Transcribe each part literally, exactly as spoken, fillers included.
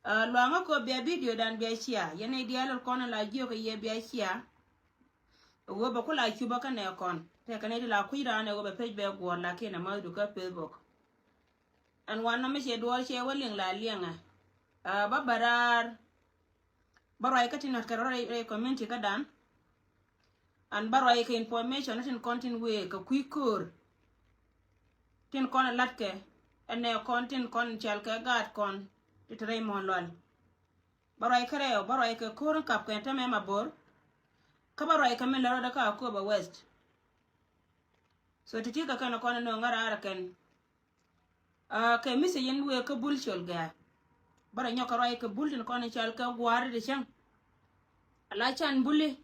Luaŋä kɔ bia video dan bia share. Yɛn nɛy diaal kɔn la jiök kɛ yɛ bia share. Ɣöö bɛ ku la cupä kä nɛ kɔn. Tɛkɛ nɛy ti la kui̱ raan ɛ ɣöö bɛ pec bɛ guɔ̱ɔ̱r lakin ɛ mäthdu kä Facebook. Ɛn wanɔ mi ciɛ duɔɔr ciɛ wä liŋ la liɛŋɛ. Bä bä raar. Bä ruac kä tin nɔt kɛ rɔ rɛy community kä dan. An bä ruac kɛ information tin kɔn tin wëë kɛ kui̱ köör. Tin kɔn ɛ latkɛ ɛnɛ kɔn tin kɔn cɛl kɛ gaat kɔn ti te rɛy muɔ̱ɔ̱n lual. Bä ruac kä rɛw bä ruac kɛ köör in kap kɛ tämɛ Mabor. Kä bä ruac kɛ min lɛ rɔdɛ kä Akoba West. So ti ti kɛ kɛn kɔn in nööŋ ŋä raar kɛn. Kɛ message in wëë kä Bul Col Gɛ̈ɛ̈. Bä rɔ nyɔk kɛ ruac kɛ Bul tin kɔn in cɔal kɛ gua̱a̱ri ti cäŋ. Ala can Buli.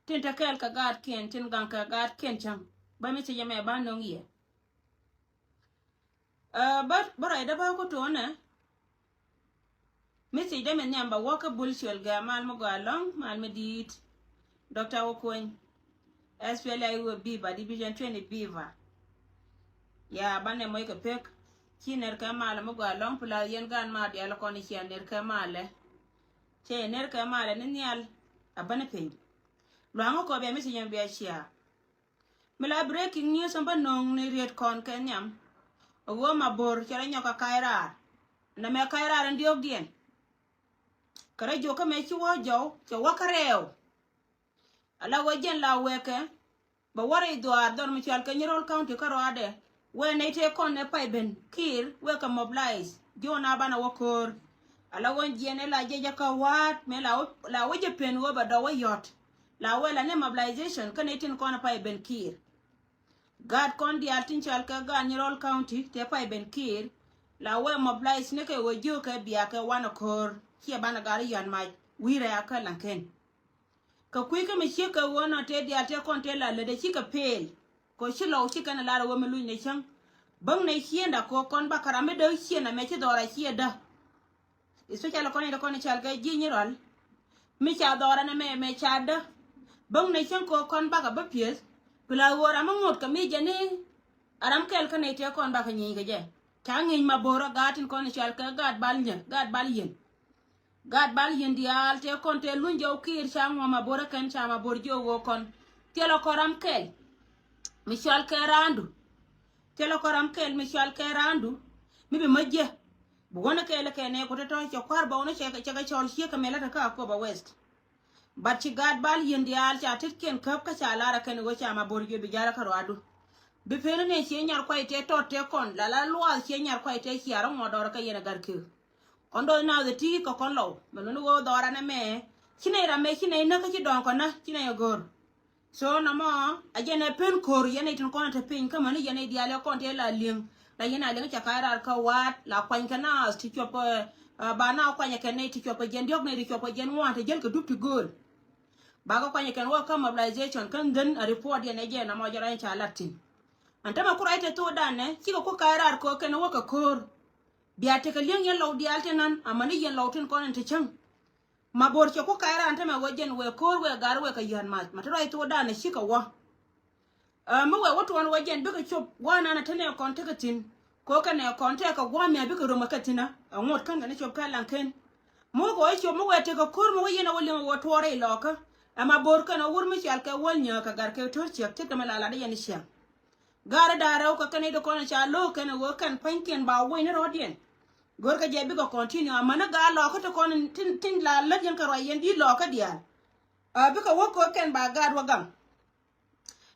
Tin te kɛɛl kɛ gaatkiɛn tin gaŋ kɛ gaatkiɛn cäŋ. Bä message mɛ ba nöŋ yɛ. Bä bä ruacdä bä ku tuɔnɛ. Message dä mi nhiam bä wä kä Bul Col Gɛ̈ɛ̈ mal mi gɔaa lɔ̱ŋ mal mi di̱i̱t. Doctor Okuny. S P L A I O Viva, Division twenty Viva. Ya banɛ moc kɛ pek. Ci ner kɛ malɛ mi gɔaa lɔ̱ŋ plus yɛn gaan mal diaal kɔn icia ner kɛ malɛ. Cɛ ner kɛ malɛ ni nhial. A bäni piny. Luaŋä kɔ bia message bia share. Mi la breaking news ɛn bä nööŋ ni riet kɔn kɛ nhiam. Ɛ ɣöö Mabor cɛ rɔ nyɔk kɛ kac raar. Nɛmɛ kac raar in diɔ̱ɔ̱kdiɛn. Kɛ rɔ jiök kä mëë ci wä jɔw cɛ wä kä rɛɛw. Ala wä jɛn la wɛɛkɛ bɛ wä rɛy dhuaar dhɔr mi cɔal kɛ Nyirol County kä rɔaadɛ. Wee nɛy tëë kɔn ɛ pay ben kiir wee kɛ mobilize jiɔn a banɛ wä köör. Ala wä jiɛn ɛ la jiɛc ɛ kä wa̱a̱t mëë la wä jiɛ pen ɣöö bɛ dɔw wä yɔ̱t. La wee la ni mobilization kä nɛy tin kɔn ɛ pay ben kiir. Gaat kɔn diaal tin cɔal kɛ gaat Nyirol County tëë pay ben kiir. La wee mobilize ni kɛ ɣöö jiökɛ biakɛ wanɛ köör ciɛ banɛ gat i̱ yɔ̱a̱n mac wi̱i̱rɛ a kä Laŋken. Kɛ kui̱ kä mi ciek kɛ ɣöö nɔ tëë diaal tëë kɔn tëë la lätdɛ cikɛ pëël. Kɛ ci lɔw ci kɛn ɛ lar ɛ ɣöö mi luc ni cäŋ. Bäŋ nɛ ciënda kɛ ɣöö kɔn bakɛ ram mi däk ciënda mɛ ci dhɔra ciɛ dä. Especially kɔn in te kɔn in cɔal kɛ ji̱ Nyirol. Mi ca dhɔra nɛ mɛ mɛ ca dä. Bäŋ nɛ cäŋ kɛ ɣöö kɔn bakɛ bä pieth. Pila ɣöö ram mi ŋot kɛ mi jɛ ni a ram kɛl kä nɛ tëë kɔn bakɛ nyieeny kɛ jɛ. Ca ŋi̱i̱c Mabor ɛ gaat tin kɔn in cɔal kɛ gaat bal nyɛ gaat bal yien. Gat bal yien diaal tëë kɔn tëë luny jɔw kiir ca ŋuɔ̱m Mabor ɛ kɛn ca Mabor jiök ɣöö kɔn. Thilɛ kɔn ram kɛl mi cɔal kɛ raandu. Thilɛ kɔn ram kɛl mi cɔal kɛ raandu. Mi bi mä jiɛ. Bi wänä kɛɛl kɛ nɛɛku tɔ̱tɔ̱ cɛ kua̱r bä wänä cɛ kɛ cɔl ciek kɛ mɛlä te kä Akoba West. But ci gat bal yien diaal ca tetkiɛn käp kä ca lar ɛ kɛn ɣöö ca Mabor jiök bi ja̱rä kä ruaadu. Bi pen ni ciɛ nyar kuay tëë tɔt tëë kɔn la la luaath ciɛ nyar kuay tëë ciaar ŋuɔt dɔɔr kä yɛn ɛ gat kek. Kɔn dɔɔth naath ɛ ti kɛ kɔn lɔw mɛ luni ɣöö dhɔra nɛ mɛ. Ci nɛy ram mɛ ci nɛy näk kä ci dɔ̱ŋ kɔn nä ci nɛy ɛ go̱r. So nɔmɔ a jɛn ɛ pen ko̱r yɛn nɛy tin kɔn ɛ te piny kä mäni yɛn nɛy diaal ɛ kɔn tëë la li̱eŋ. La yɛn a li̱eŋ ca ka̱c raar kä wa̱a̱t la kuany kɛ naath ti cuɔp ba na kuany kɛ nɛy ti cuɔp kɛ jɛn diɔ̱k nɛy ti cuɔp kɛ jɛn ŋuan te jäl kɛ dup ti gööl. Bakɛ kuany kɛn wä kä mobilization kä ŋän a report yɛn ɛ jɛn nɔmɔ jɛ rɔy ca lat thi̱n. Ɛn tämɛ ku ruac te thok danɛ cikɛ ku ka̱c raar kɛ kɛn wä kɛ ko̱r. Bia tekɛ li̱eŋ yɛn lɔw diaal tin nan amäni yɛn lɔw tin kɔn in te cäŋ. Mabor cɛ ku ka̱c raan tämɛ wee jɛn wee ko̱r wee gar wee kɛ yään mac ma te ruac thok danɛ cikɛ wä. Ɛ mi wee wä tuɔn wä jɛn bikɛ cop wä nanɛ te nɛ kɔn tekɛ thi̱n. Kɛ kɛ nɛ kɔn tekɛ gua̱a̱m mia bikɛ rom kɛ thi̱n ɛ ŋot kän kɛ ni cop kɛ Laŋken. Mi wä kɛ wä cop mi wee tekɛ ko̱r mi wä yɛn ɛ wä liŋ wä tuɔɔrɛ ilɔkä. Ɛ Mabor kɛn ɛ wur mi cɔal kɛ wäl nyääk kɛ gar kɛ to̱r ciɛk tekɛ mi la lat yɛn ciaŋ. Gari da̱rɛ wä kɛ kɛn i̱ di kɔn ca lo̱k kɛn i̱ wä kɛn pa̱nykiɛn ba wuɔ̱ny ni rɔ̱diɛn. Görkɛ jɛ bikɛ continue amäni gaat lɔkä ti kɔn tin la lät yɛn kɛ ruac yɛn di lɔkä diaal. Ɛ bikɛ wä ko̱r kɛn ba gaat wä gaŋ.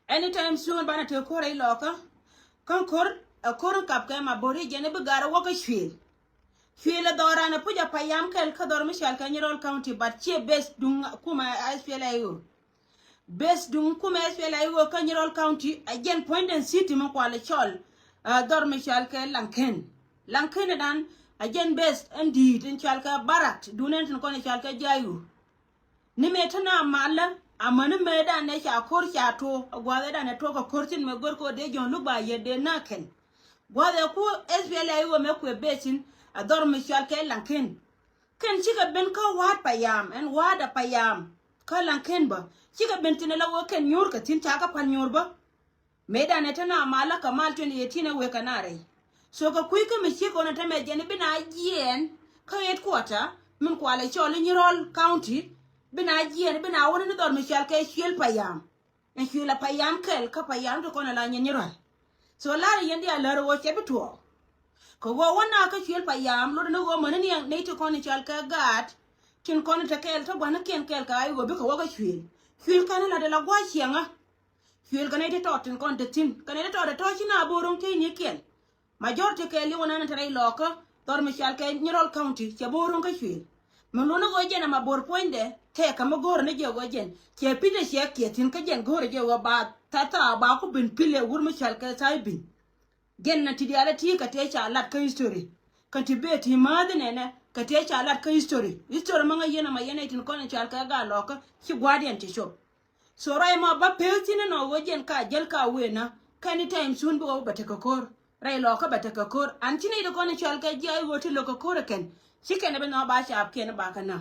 Anytime soon banɛ te ko̱r rɛy lɔkä. Kä ko̱r ɛ ko̱r in kap kɛ Mabor i̱ jɛn i̱ bi gaat wä kä cuëël. Cuëël ɛ dhɔran ɛ puc ɛ payam kɛl kä dhɔr mi cɔal kɛ Nyirol County but ciɛ base duŋ kumɛ S P L A I O. Base duŋ kumɛ S P L A I O kä Nyirol County a jɛn puɔ̱nydɛn city mi kual cɔl. Dhɔr mi cɔal kɛ Laŋken. Laŋken dan a jɛn base ɛn di̱i̱t in cɔal kɛ barak duun ɛn tin kɔn in cɔal kɛ jayu. Ni mëë te na malä amäni mëë dan nɛ ca ko̱r ca tuɔɔk a gua̱a̱th ɛ dan ɛ tuɔɔk a ko̱r tin mëë gör kɛ ɣöö dee jɔ̱ɔ̱n luk ba yiet dee na kɛn. Gua̱a̱th ɛ ku S P L A I O mëë kuɛ base in a dhɔr mi cɔal kɛ Laŋken. Kɛn cikɛ ben kä wa̱a̱t payam ɛn wa̱a̱t a payam. Kä Laŋken bä cikɛ ben thi̱n ala wä kɛn nyuur kɛ thi̱n ca kä pal nyuur bä. Mëëdan ɛ te na malä kɛ mal twenty eighteen ɛ wëë kɛ na rɛy. So kɛ kui̱ kä mi ciek ɣän ɛ te mɛ jɛn i̱ bi na jiɛɛn kä headquarter min kualɛ cɔl i̱ Nyirol County, bi na jiɛn bi na wä ni dhɔr mi cɔal kɛ Cuël Payam. Ɛn Cuël a Payam kɛl kä Payam ti kɔn ala nyin Nyirol. So lar yɛn di a lär wä cɛ bi tuɔɔk. Kɛ ɣöö wä na kä Cuël Payam lot ni ɣöö mäni ni nɛy ti kɔn i̱ cɔal kɛ gaat tin kɔn i̱ te kɛɛl te gua̱nikiɛn kɛɛl kɛ a i̱ ɣöö bikɛ wä kä Cuël. Cuël kɛn i̱ la de la gua̱c ciɛŋä. Cuël kɛ nɛy ti tɔt tin kɔn te thi̱n kɛ nɛy ti tɔt te tɔ̱ ci na bo̱o̱ ro̱ŋ tëë nikiɛn. Majority kɛɛl i̱ wä nɛn te rɛy lɔɔkä dhɔr mi cɔal kɛ Nyirol County cɛ bo̱o̱ ro̱ŋ kä Cuël. Mi lot ni ɣöö jɛn ama bo̱o̱r puɔ̱nydɛ tɛɛkä mi go̱o̱rä ni jɛ ɣöö jɛn cɛ pi̱t ɛ ciɛ kiɛ thi̱n kä jɛn go̱o̱rä jɛ ɣöö ba tha tha ba ku ben pi̱l ɛ wur mi cɔal kɛ tha i̱ ben. Jɛn na ti diaal a ti kɛ tëë ca lat kä history. Kɛ ti bee ti määth inɛnɛ kɛ tëë ca lat kä history. History mä ŋäc yɛn ama yɛn ɛ tin kɔn in cɔal kɛ gaa lɔkä ci gua̱a̱diɛn ti cop. So rɛy ma ba pek thin inɔ ɣöö jɛn ka jäl ka wëë na kä anytime soon bikɛ wä bɛ tekɛ ko̱r. Rɛy lɔkä bɛ tekɛ ko̱r an ci nɛy ti kɔn in cɔal kɛ ji̱ a i̱ ɣöö ti lo̱k kɛ ko̱r ɛ kɛn ci kɛn ɛ bi nhɔk ba caapkiɛn ba kɛ na.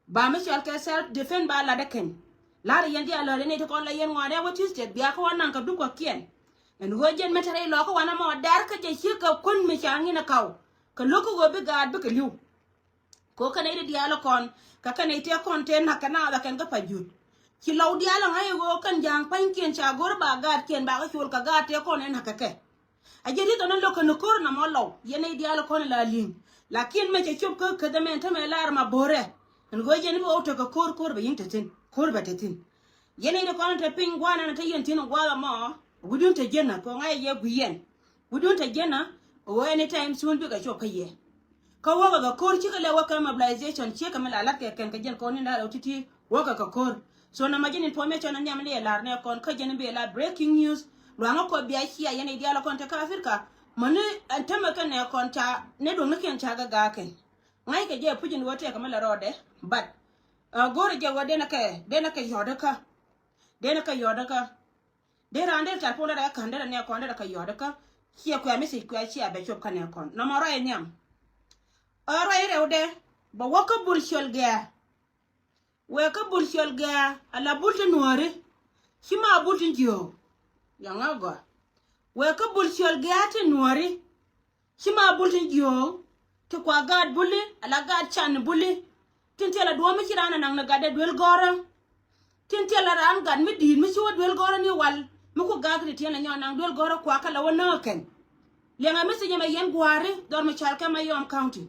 Ba mi cɔal kɛ self defense ba lat ɛ kɛn. La̱r yɛn diaal lɔ̱r yɛn nɛy ti kɔn la yɛn ŋɔaani a wä Tuesday bia kä wä naŋ kɛ dup kɔ̱kiɛn. Ɛn ɣöö jɛn mi te rɛy lɔkä wanɛ mɔ dɛr kä jɛ ciek kɛ kuän mi ca ŋin ɛ kaw. Kɛ lo̱k kä ɣöö bi gaat bikɛ li̱w. Kɛ ɣöö kɛn nɛy ti diaal ɛ kɔn kɛ kɛn nɛy tëë kɔn tëë na̱k kɛ naath ɛ kɛn kä pa jut. Ci lɔw diaal ɛ ŋa̱c ɛ ɣöö kɛn ja̱a̱ŋ pa̱nykiɛn ca go̱r ba gaatkiɛn ba kä col kɛ gaat tëë kɔn ɛ na̱k kɛ kɛ. A ji̱ ri̱th ɔn in lo̱k kɛn ko̱r na mɔ lɔw yɛn nɛy diaal kɔn in la li̱ŋ. Lakin mɛ cɛ cop kä käth ɛmɛn tämɛ lar ma bo̱rɛ. Ɛn ɣöö jɛn bi ɣɔw tekɛ ko̱r ko̱r bɛ yi̱ŋ te thi̱n ko̱r bɛ te thi̱n. Yɛn nɛy ti kɔn in te piny gua̱a̱r ɛn te yɛn thi̱n in gua̱a̱th ɛmɔ. Wi̱dun te jiɛn ɛ kɛ ɣöö ŋa̱c ɛ yɛ gui̱c yɛn. Wi̱dun te jiɛn ɛ ɣöö anytime soon bikɛ cop kä yɛ. Kä wäkɛ kɛ ko̱r cikɛ lɛ wäkɛ mobilization ciekɛ mi la latkɛ kɛn kɛ jɛn kɔn in da̱rɛ wä ti̱ti̱ wäkɛ kɛ ko̱r. So na ma jɛn information in nhiam liɛ lar nɛ kɔn kä jɛn bi la breaking news. Luaŋä kɔ bia cia yɛn i̱ diaal kɔn te kä Africa. Mäni ɛn tämɛ kɛn nɛ kɔn ca nɛ duɔ̱ŋnikiɛn ca gɛ ga̱a̱kɛn. Ŋa̱ckɛ jɛ puc in wä tɛkɛ mi la rɔɔdɛ. But go̱rɛ jɛ wä denɛ kɛ denɛ kɛ yɔ̱dä kä. Denɛ kɛ yɔ̱dä kä. Dee raan derɛ cal puɔ̱n derɛ kän derɛ nɛ kɔn derɛ kɛ yɔ̱dä kä. Ciɛ kuɛ mi thiec kuɛ ciɛ bɛ cop kä nɛ kɔn nɔmɔ rɔy nhiam. Ɛ rɔy rɛwdɛ bɛ wä kä bul ciöl gɛ̈ɛ̈. Wëë kä bul ciöl gɛ̈ɛ̈ ala bul ti nuɔ̱ɔ̱ri. Ci ma bul ti jiöök. Yɔŋä gɔaa. Wëë kä bul ciöl gɛ̈ɛ̈ ti nuɔ̱ɔ̱ri. Ci ma bul tin jiööŋ ti kua gaat buli ala gaat can buli. Tin thilɛ duɔ̱ɔ̱p mi ci raan anaŋ ni gatdɛ duel gɔ̱rä. Tin thilɛ raan gat mi di̱i̱t mi ci wä duel gɔ̱rä ni wal mi ku gaak ti tiɛn la nyɔk naŋ duel gɔ̱rä kua kä la wä näk kɛn. Liɛŋɛ mi thiec ɛmɛ yɛn gua̱a̱ri dhɔr mi cɔal kɛ Mayom County.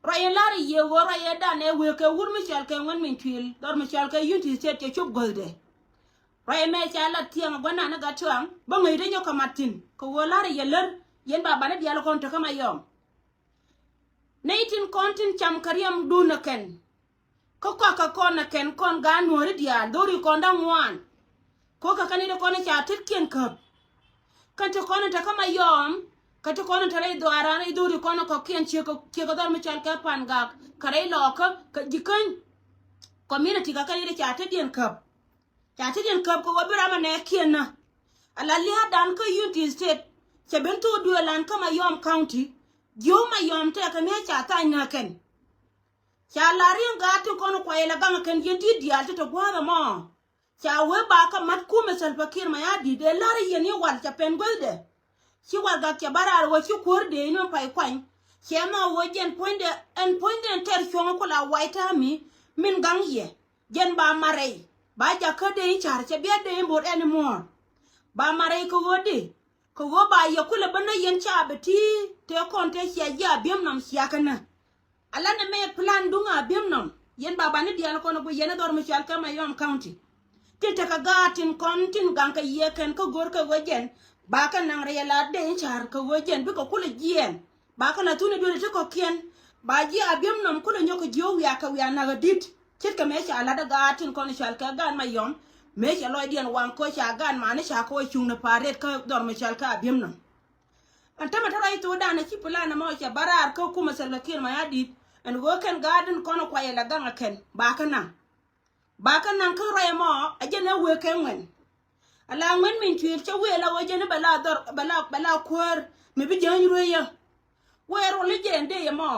Ruac in la̱r i̱ yiëë ɣöö ruac ëëdan ɛ wëë kɛ wur mi cɔal kɛ Ŋuɛn Min Cuël dhɔr mi cɔal kɛ Unity State cɛ cop guäthdɛ. Ruac ɛmɛ ca lat thiaŋ a gua̱n naan ɛ gat cuaŋ bä ŋäc dee nyɔk kɛ mat thi̱n kɛ ɣöö la̱r i̱ yɛ lär yɛn ba banɛ diaal kɔn tekä Mayom. Nɛy tin kɔn tin cam kɛ riɛmdun ɛ kɛn. Kä kɔakä kɔn ɛ kɛn kɔn gaat nuɔ̱ɔ̱ri diaal dho̱ri kɔn da̱ŋ ŋuan. Ko̱kä kɛn i̱ ti kɔn i̱ ca tetkiɛn käp. Kɛn ti kɔn i̱ tekä Mayom kɛ ti kɔn i̱ te rɛy dhuaaran i̱ dho̱ri kɔn i̱ kɔ̱kiɛn ciek kɛ ciek kɛ dhɔr mi cɔal kɛ Pangak kɛ rɛy Lɔɔkä kɛ Jikäny. Community kɛ kɛn i̱ ti ca tetdiɛn käp. Ca ti diɛn käp kɛ wä bi ram anɛ kiɛn nä. Ala lia̱a̱dan kä Unity State cɛ ben thok duëëlan kä Mayom County. Jiöök Mayom tɛkɛ mi ca thany nä kɛn. Ca la riɛŋ gaat ti kɔn kuay la gaŋ kɛn yɛn ti diaal ti te gua̱a̱th ɛmɔ. Ca wee ba kä mat kumɛ Salva Kiir Mayardit dee la̱r yɛn i̱ wal ca pɛn guethdɛ. Ci warɛgak cɛ bä raar ɣöö ci kuäär dee ni pay kuany. Cɛ nhɔk ɣöö jɛn puɔ̱nydɛ ɛn puɔ̱nydɛ ɛn tɛr cuɔ̱ŋ ku la White Army min gaŋ yɛ. Jɛn ba marɛy ba jakä dee in ca̱r cɛ bia dee in bo̱r anymore. Ba marɛy kɛ ɣöö di kɛ ɣöö ba yɛ kulɛ bä nä yɛn ca bɛ ti tëë kɔn tëë cia ji̱ Abiɛm nɔm cia kɛ nä. Ala nɛ mɛ plan duŋ Abiɛm nɔm yɛn ba ba ni diaal kɔn ɛ guic yɛn ɛ dhɔr mi cɔal kɛ Mayom County. Tin tekɛ gaat tin kɔn tin gaŋ kɛ yiëë kɛn kä go̱r kɛ ɣöö jɛn ba kɛ naŋ rɛy ɛ la dee in ca̱r kɛ ɣöö jɛn bikɛ kulɛ jiɛɛn. Ba kɛ la thuni duëli ti kɔ̱kiɛn ba ji̱ Abiɛm nɔm kulɛ nyɔk kɛ jiök wiaa kɛ wiaa nak ɛ di̱t. Ce̱tkɛ mëë ca la̱t ɛ gaat tin kɔn cɔal kɛ gaat Mayom mëë cɛ lɔcdiɛn waŋ kɛ ɣöö ca gaat mani ca kɛ wä cuŋni pa̱a̱r rɛt kä dhɔr mi cɔal kɛ Abiɛm nɔm. Ɛn tämɛ te ruac thokdan ɛ ci plan ɛmɔ cɛ bä raar kä kumɛ Salva Kiir Mayardit ɛn ɣöö kɛn gaat tin kɔn ɛ kuay ɛ la gaŋ ɛ kɛn ba kɛ naŋ. Ba kä naŋ kä ruac ɛmɔ ɛ jɛn ɛ wëë kɛ ŋuɛn. Ala Ŋuɛn Min Cuël cä wëë la ɣöö jɛn i̱ bɛ la dhɔr bɛ la bɛ la kuäär mi bi jäny ruëëcä. Wëë rol i̱ jɛ ɛn dee ɛmɔ.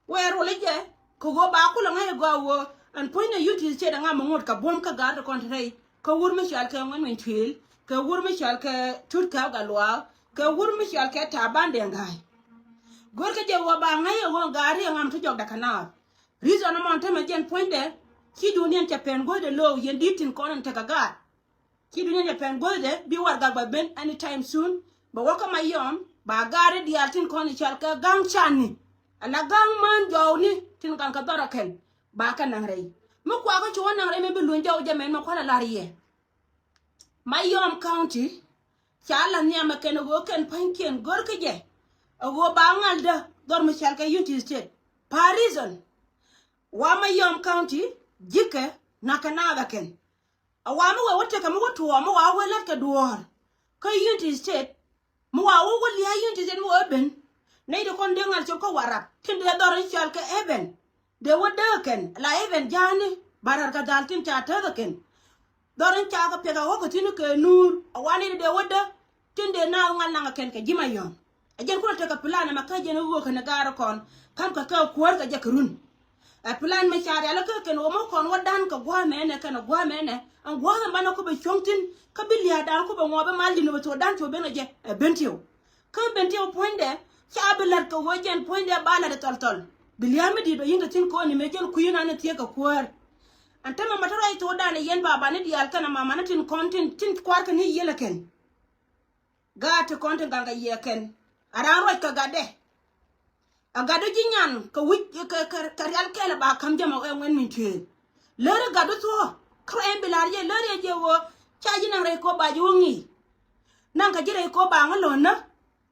Wëë rol i̱ jɛ kɛ ɣöö ba kulɛ ŋa̱c ɛ gɔaa ɣöö ɛn puɔ̱nydɛ Unity State ɛŋa mi ŋot kɛ buɔ̱m kä gaat ti kɔn ti rɛy kä wur mi cɔal kɛ Ŋuɛn Min Cuël kɛ wur mi cɔal kɛ Tut Kɛp Gatluak kɛ wur mi cɔal kɛ Taban Deng Gai. Go̱rkɛ jɛ ɣöö ba ŋäc ɛ ɣöö gaari ɛ ŋam ti jɔkdɛ kɛ naath. Reason ɛmɔ ɛn tämɛ jɛn puɔ̱nydɛ. Ci duundiɛn cɛ pɛn guäthdɛ lo̱o̱ yɛn di̱t tin kɔn in tekɛ gaat. Ci duundiɛn cɛ pɛn guäthdɛ bi warɛgak bɛ ben anytime soon. Bɛ wä kä Mayɔm ba gaari diaal tin kɔn i̱ cɔal kɛ ga̱ŋ canni. Ala ga̱ŋ män jɔwni tin gaŋ kɛ dhɔr ɛ kɛn ba kɛ naŋ rɛy. Mi kuakä cu wä naŋ rɛy mi bi luny jɔw jɛ mɛn mɛ kualɛ lar yɛ. Mayɔm County ca la nhiam ɛ kɛn ɛ ɣöö kɛn pa̱nykiɛn gör kä jɛ ɛ ɣöö ba ŋaldä dhɔr mi cɔal kɛ Unity State. Pa reason wa Mayɔm County ji̱kɛ na̱kɛ naath ɛ kɛn. A wa mi wee wä tekɛ mi wä tuɔɔk mi wa wä lät kɛ duɔ̱ɔ̱r kä Unity State. Mi wa wä wä lia̱a̱ Unity State mi wä ben nɛy ti kɔn dee ŋa̱l cop kä Warap tin dee dhɔr in cɔal kɛ Eben. Dee wä dee kɛn la Eben ja̱a̱ni ba rar kɛ dhal tin ca täth ɛ kɛn. Dhɔr in ca kɛ piɛk a wä kɛ thi̱n kɛ nuur a wa nɛy ti dee wä dee tin dee naath ŋa̱l naŋ ɛ kɛn kɛ ji̱ Mayɔm. Ɛ jɛn kulɛ tekɛ plan ɛmɛ kä jɛn i̱ ɣöö kɛn i̱ gaari kɔn ka̱m kɛ kɛ kuäär kɛ jɛ kɛ run. Ɛ plan mi ca rial kä kɛn ɣöö mi kɔn wä dan kɛ gua̱a̱mɛ ɛnɛ kɛn ɛ gua̱a̱mɛ ɛnɛ ɛn gua̱a̱mɛ banɛ ku bɛ cuɔ̱ŋ thi̱n kä bi lia̱a̱dan ku bɛ ŋuɔ̱ɔ̱p i̱ mal ji̱n bɛ thok dan cu ben kɛ jɛ ɛ ben tiw. Kä ben tiw puɔ̱nydɛ ca bi la̱t kɛ ɣöö jɛn puɔ̱nydɛ ba la̱t i̱ thɔl thɔl bi lia̱a̱ mi di̱i̱t bɛ yi̱n kɛ thi̱n ko̱n i̱ mëë jɛn kui̱n an i̱ thiek kɛ kuäär. Ɛn tämɛ ma te ruac thokdan ɛ yɛn ba banɛ diaal kɛn ɛ mamani tin kɔn tin tin kua̱r kɛ ni yiël ɛ kɛn. Gaat ti kɔn ti gaŋ kɛ yiëë kɛn a raan ruac kɛ gatdɛ. A gatdu ji̱ nyan kɛ wi̱c kɛ kɛ kɛ rial kɛl a ba ka̱m jɛ mɔ ɛ ŋuɛn min cuëël. Läri gatdu thuɔ̱k kä ruac ɛn bi la̱r jɛ läri ɛ jɛ ɣöö ca ji̱ naŋ rɛy kɔ ba ji̱ wä ŋi̱i̱c. Naŋ kɛ ji̱ rɛy kɔ ba ŋä lo̱n nä.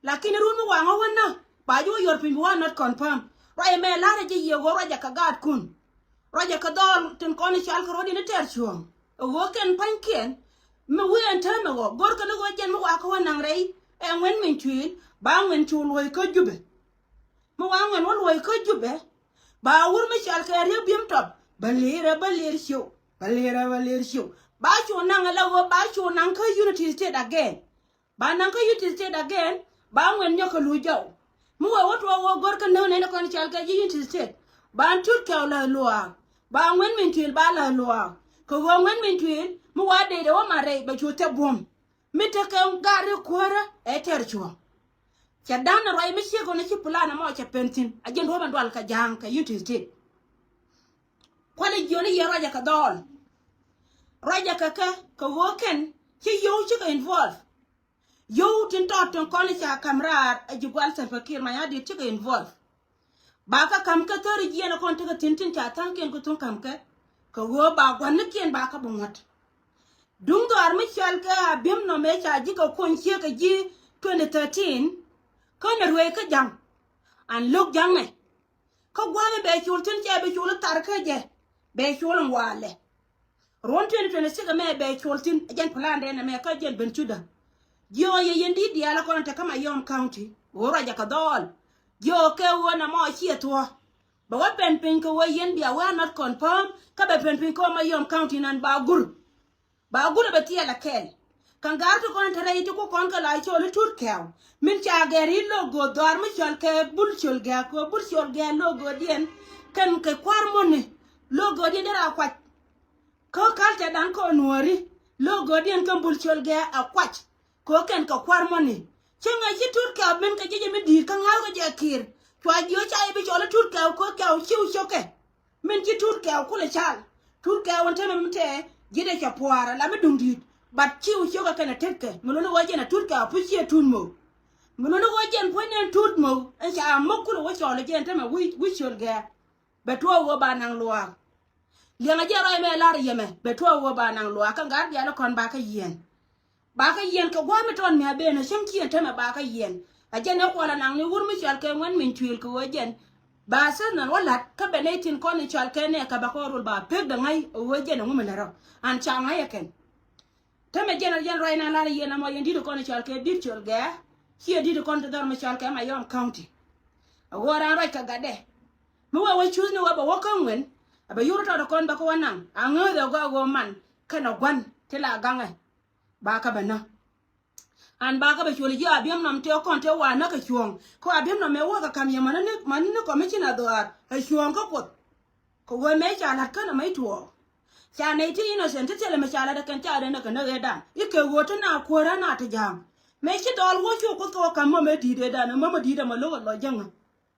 Lakin run mi waŋä wä nä ba ji̱ wä yɔr piny bi wä not confirm. Ruac ɛmɛ la̱r ɛ jɛ yiëë ɣöö ruac ɛ kɛ gaatkun. Ruac ɛ kɛ dhɔl tin kɔn i̱ cal kɛ ruɔ̱t in i̱ tɛr cuɔ̱ɔ̱ŋ ɛ ɣöö kɛn pa̱nykiɛn. Mi wi̱i̱ ɛn täämɛ ɣɔɔ go̱rkɛ ni ɣöö jɛn mi wakä wä naŋ rɛy ɛ ŋuɛn min cuëël ba ŋuɛn cu luɔ̱c kä Jubɛ. Mi wa ŋuɛn wä luɔ̱c kä Jubɛ ba wur mi cal kɛ riek bi̱em tɔp bä lirä bä lir cio̱w bä lirä bä lir cio̱w. Ba cu naŋ ala ɣöö ba cu naŋ kä Unity State again. Ba naŋ kä Unity State again ba ŋuɛn nyɔk kɛ luc jɔw. Mi wee wä tuɔɔk wä go̱r kä näk nɛn kɔn cal kɛ ji̱ Unity State ba tut kɛw la luaak. Ba ŋuɛn min tuil ba la luaak kɛ ɣöö ŋuɛn min tuil mi wa dee dee wä ma rɛy bɛ cu thɛp buɔ̱m. Mi tekɛ gari kuäärä ɛ tɛr cuɔ̱ɔ̱ŋ. Cɛ da̱n ruac mi ciek ɣän ci plan ɛmɔ cɛ pen thi̱n a jiɛn duɔ̱ɔ̱p ɛn dual kɛ ja̱a̱ŋ kɛ Unity State. Kualɛ jiɔni yɛ ruacɛ kɛ dhɔɔl. Ruacɛ kɛ kɛ kɛ ɣöö kɛn ci yio̱w cikɛ involve. Yio̱w tin tɔɔt tin kɔn i̱ ca ka̱m raar ɛ ji̱ gual Salva Kiir Mayardit cikɛ involve. Ba kä ka̱m kä thäri jiɛn ɛ kɔn tekɛ thi̱n tin ca tha̱a̱ŋkiɛn kä thuŋ ka̱m kɛ kɛ ɣöö ba gua̱nikiɛn ba kä bi ŋuɔ̱t. Duŋ dhɔaar mi cɔal kɛ Abiemnɔm ëë ca ji̱ kɛ kuɔny ciek kɛ ji̱ twenty thirteen. Kä nɛ ruëëc kä ja̱ŋ an lo̱k ja̱ŋ ɛ. Kä gua̱a̱mɛ bɛ col thi̱n cɛ bi col i̱ thar kä jɛ bɛ col in walɛ. Ruɔ̱n twenty twenty-six ɛmɛ bɛ col thi̱n ɛ jɛn plan dɛn ɛmɛ kä jɛn ben cuda. Jiɔɔ yɛ yɛn di̱t diaal ɛ kɔn te kä Mayom County ɣöö ruacɛ kɛ dhɔɔl. Jiɔɔ kɛ ɣöö namɔ ciɛ thuɔ̱. Bɛ wä pɛn piny kɛ ɣöö yɛn bia wee a not confirm kä bɛ pɛn piny kɛ ɣöö Mayom County nan ba gur. Ba gulɛ bɛ thiɛl akɛl. Ka̱n ga̱r ti kɔn te rɛy ti ku kɔn kɛ la cɔl i̱ tut kɛw min ca gɛr i̱ logo dhɔaar mi cɔl kɛ bul cɔl gɛ̈ɛ̈ kɛ bul cɔl gɛ̈ɛ̈ logo diɛn. Kɛn kɛ kua̱r mɔni logo diɛn dee ra kuac. Kä ka̱l tɛ dan kɔn nuɔ̱ɔ̱ri logo diɛn kɛn bul cɔl gɛ̈ɛ̈ a kuac. Kɛ kɛn kɛ kua̱r mɔni cä ŋäc ci tut kɛw min kɛ ji̱ jɛ mi di̱i̱t kä ŋa̱l kɛ jɛ ki̱i̱r. Cua jiö ca i̱ bi cɔl i̱ tut kɛw kɛ kɛw ciw cokɛ. Min ci tut kɛw kulɛ cal. Tut kɛw ɛn temɛ mi tɛ ji̱dɛ cɛ pua̱a̱r ala mi duŋ di̱i̱t. Bat ciw ciökɛ kɛnɛ tetkɛ mi luni ɣöö jɛn ɛ tut kɛw puc ciɛ tut mo̱o̱k. Mi luni ɣöö jɛn puɔ̱ny nɛn tut mo̱o̱k ɛn ca mo̱k kulɛ wä cɔl ɛ jɛn temɛ wi̱c wi̱c cöl gɛ̈ɛ̈. Bɛ tuɔɔk ɣöö ba naŋ luaak. Liɛŋɛ jɛ rɔy mɛ lar yɛmɛ bɛ tuɔɔk ɣöö ba naŋ luaak kä gat bial ɛ kɔn ba kä yiɛn. Ba kä yiɛn kɛ gua̱a̱th mi tɔn mi a ben a cäŋ ciëŋ tämɛ ba kä yiɛn. A jɛn ɛ kuɔl anaŋ ni wur mi cɔal kɛ ŋuɛn min cuëël kɛ ɣöö jɛn. Ba seth nɔn wä la̱t kä bɛ nɛy tin kɔn in cɔal kɛ nɛ kɛ bɛ kɔn rol ba pek dɛ ŋa̱c ɛ ɣöö jɛn ɛŋu mi lät rɔ. An ca ŋa̱c ɛ kɛn. Tämɛ jɛn a jɛn ruac na lar yiɛn amɔ yɛn di̱t kɔn in cɔal kɛ di̱t cɔl gɛɛ. Ciɛ di̱t kɔn ti dhɔr mi cɔal kɛ Mayom County. A ɣöö raan ruac kɛ gatdɛ. Mi wee wä cuth ni wä bɛ wä kä ŋuɛn. A bɛ yur tɔt kɔn bɛ kä wä naŋ a ŋääth ɛ gɔaa ɣöö man kɛn ɛ gua̱n ti la gaŋɛ. Ba kä bɛ nä. An ba kä bɛ cuɔl ji̱ Abiemnɔm tëë kɔn tëë wa nä kɛ cuɔ̱ɔ̱ŋ. Kä Abiemnɔm mëë wä kɛ ka̱m yɛ mäni ni mäni ni commissioner dhɔaar ɛ cuɔ̱ɔ̱ŋ kä Kuoth. Kɛ ɣöö mëë ca la̱t känɛ mäc tuɔɔk. Ca nɛy ti innocent ti thilɛ mi ca la̱t ɛ kɛn ca rɛn ɛ kɛ näk ëëdan i̱ kɛ ɣöö ti na kuäärä na ti ja̱a̱ŋ. Mëë ci dɔɔl wä cu Kuoth kɛ wä ka̱m mä mëë di̱i̱t ëëdan mä mä di̱i̱t ɛmɔ lo̱k ɛ lɔ jäŋä.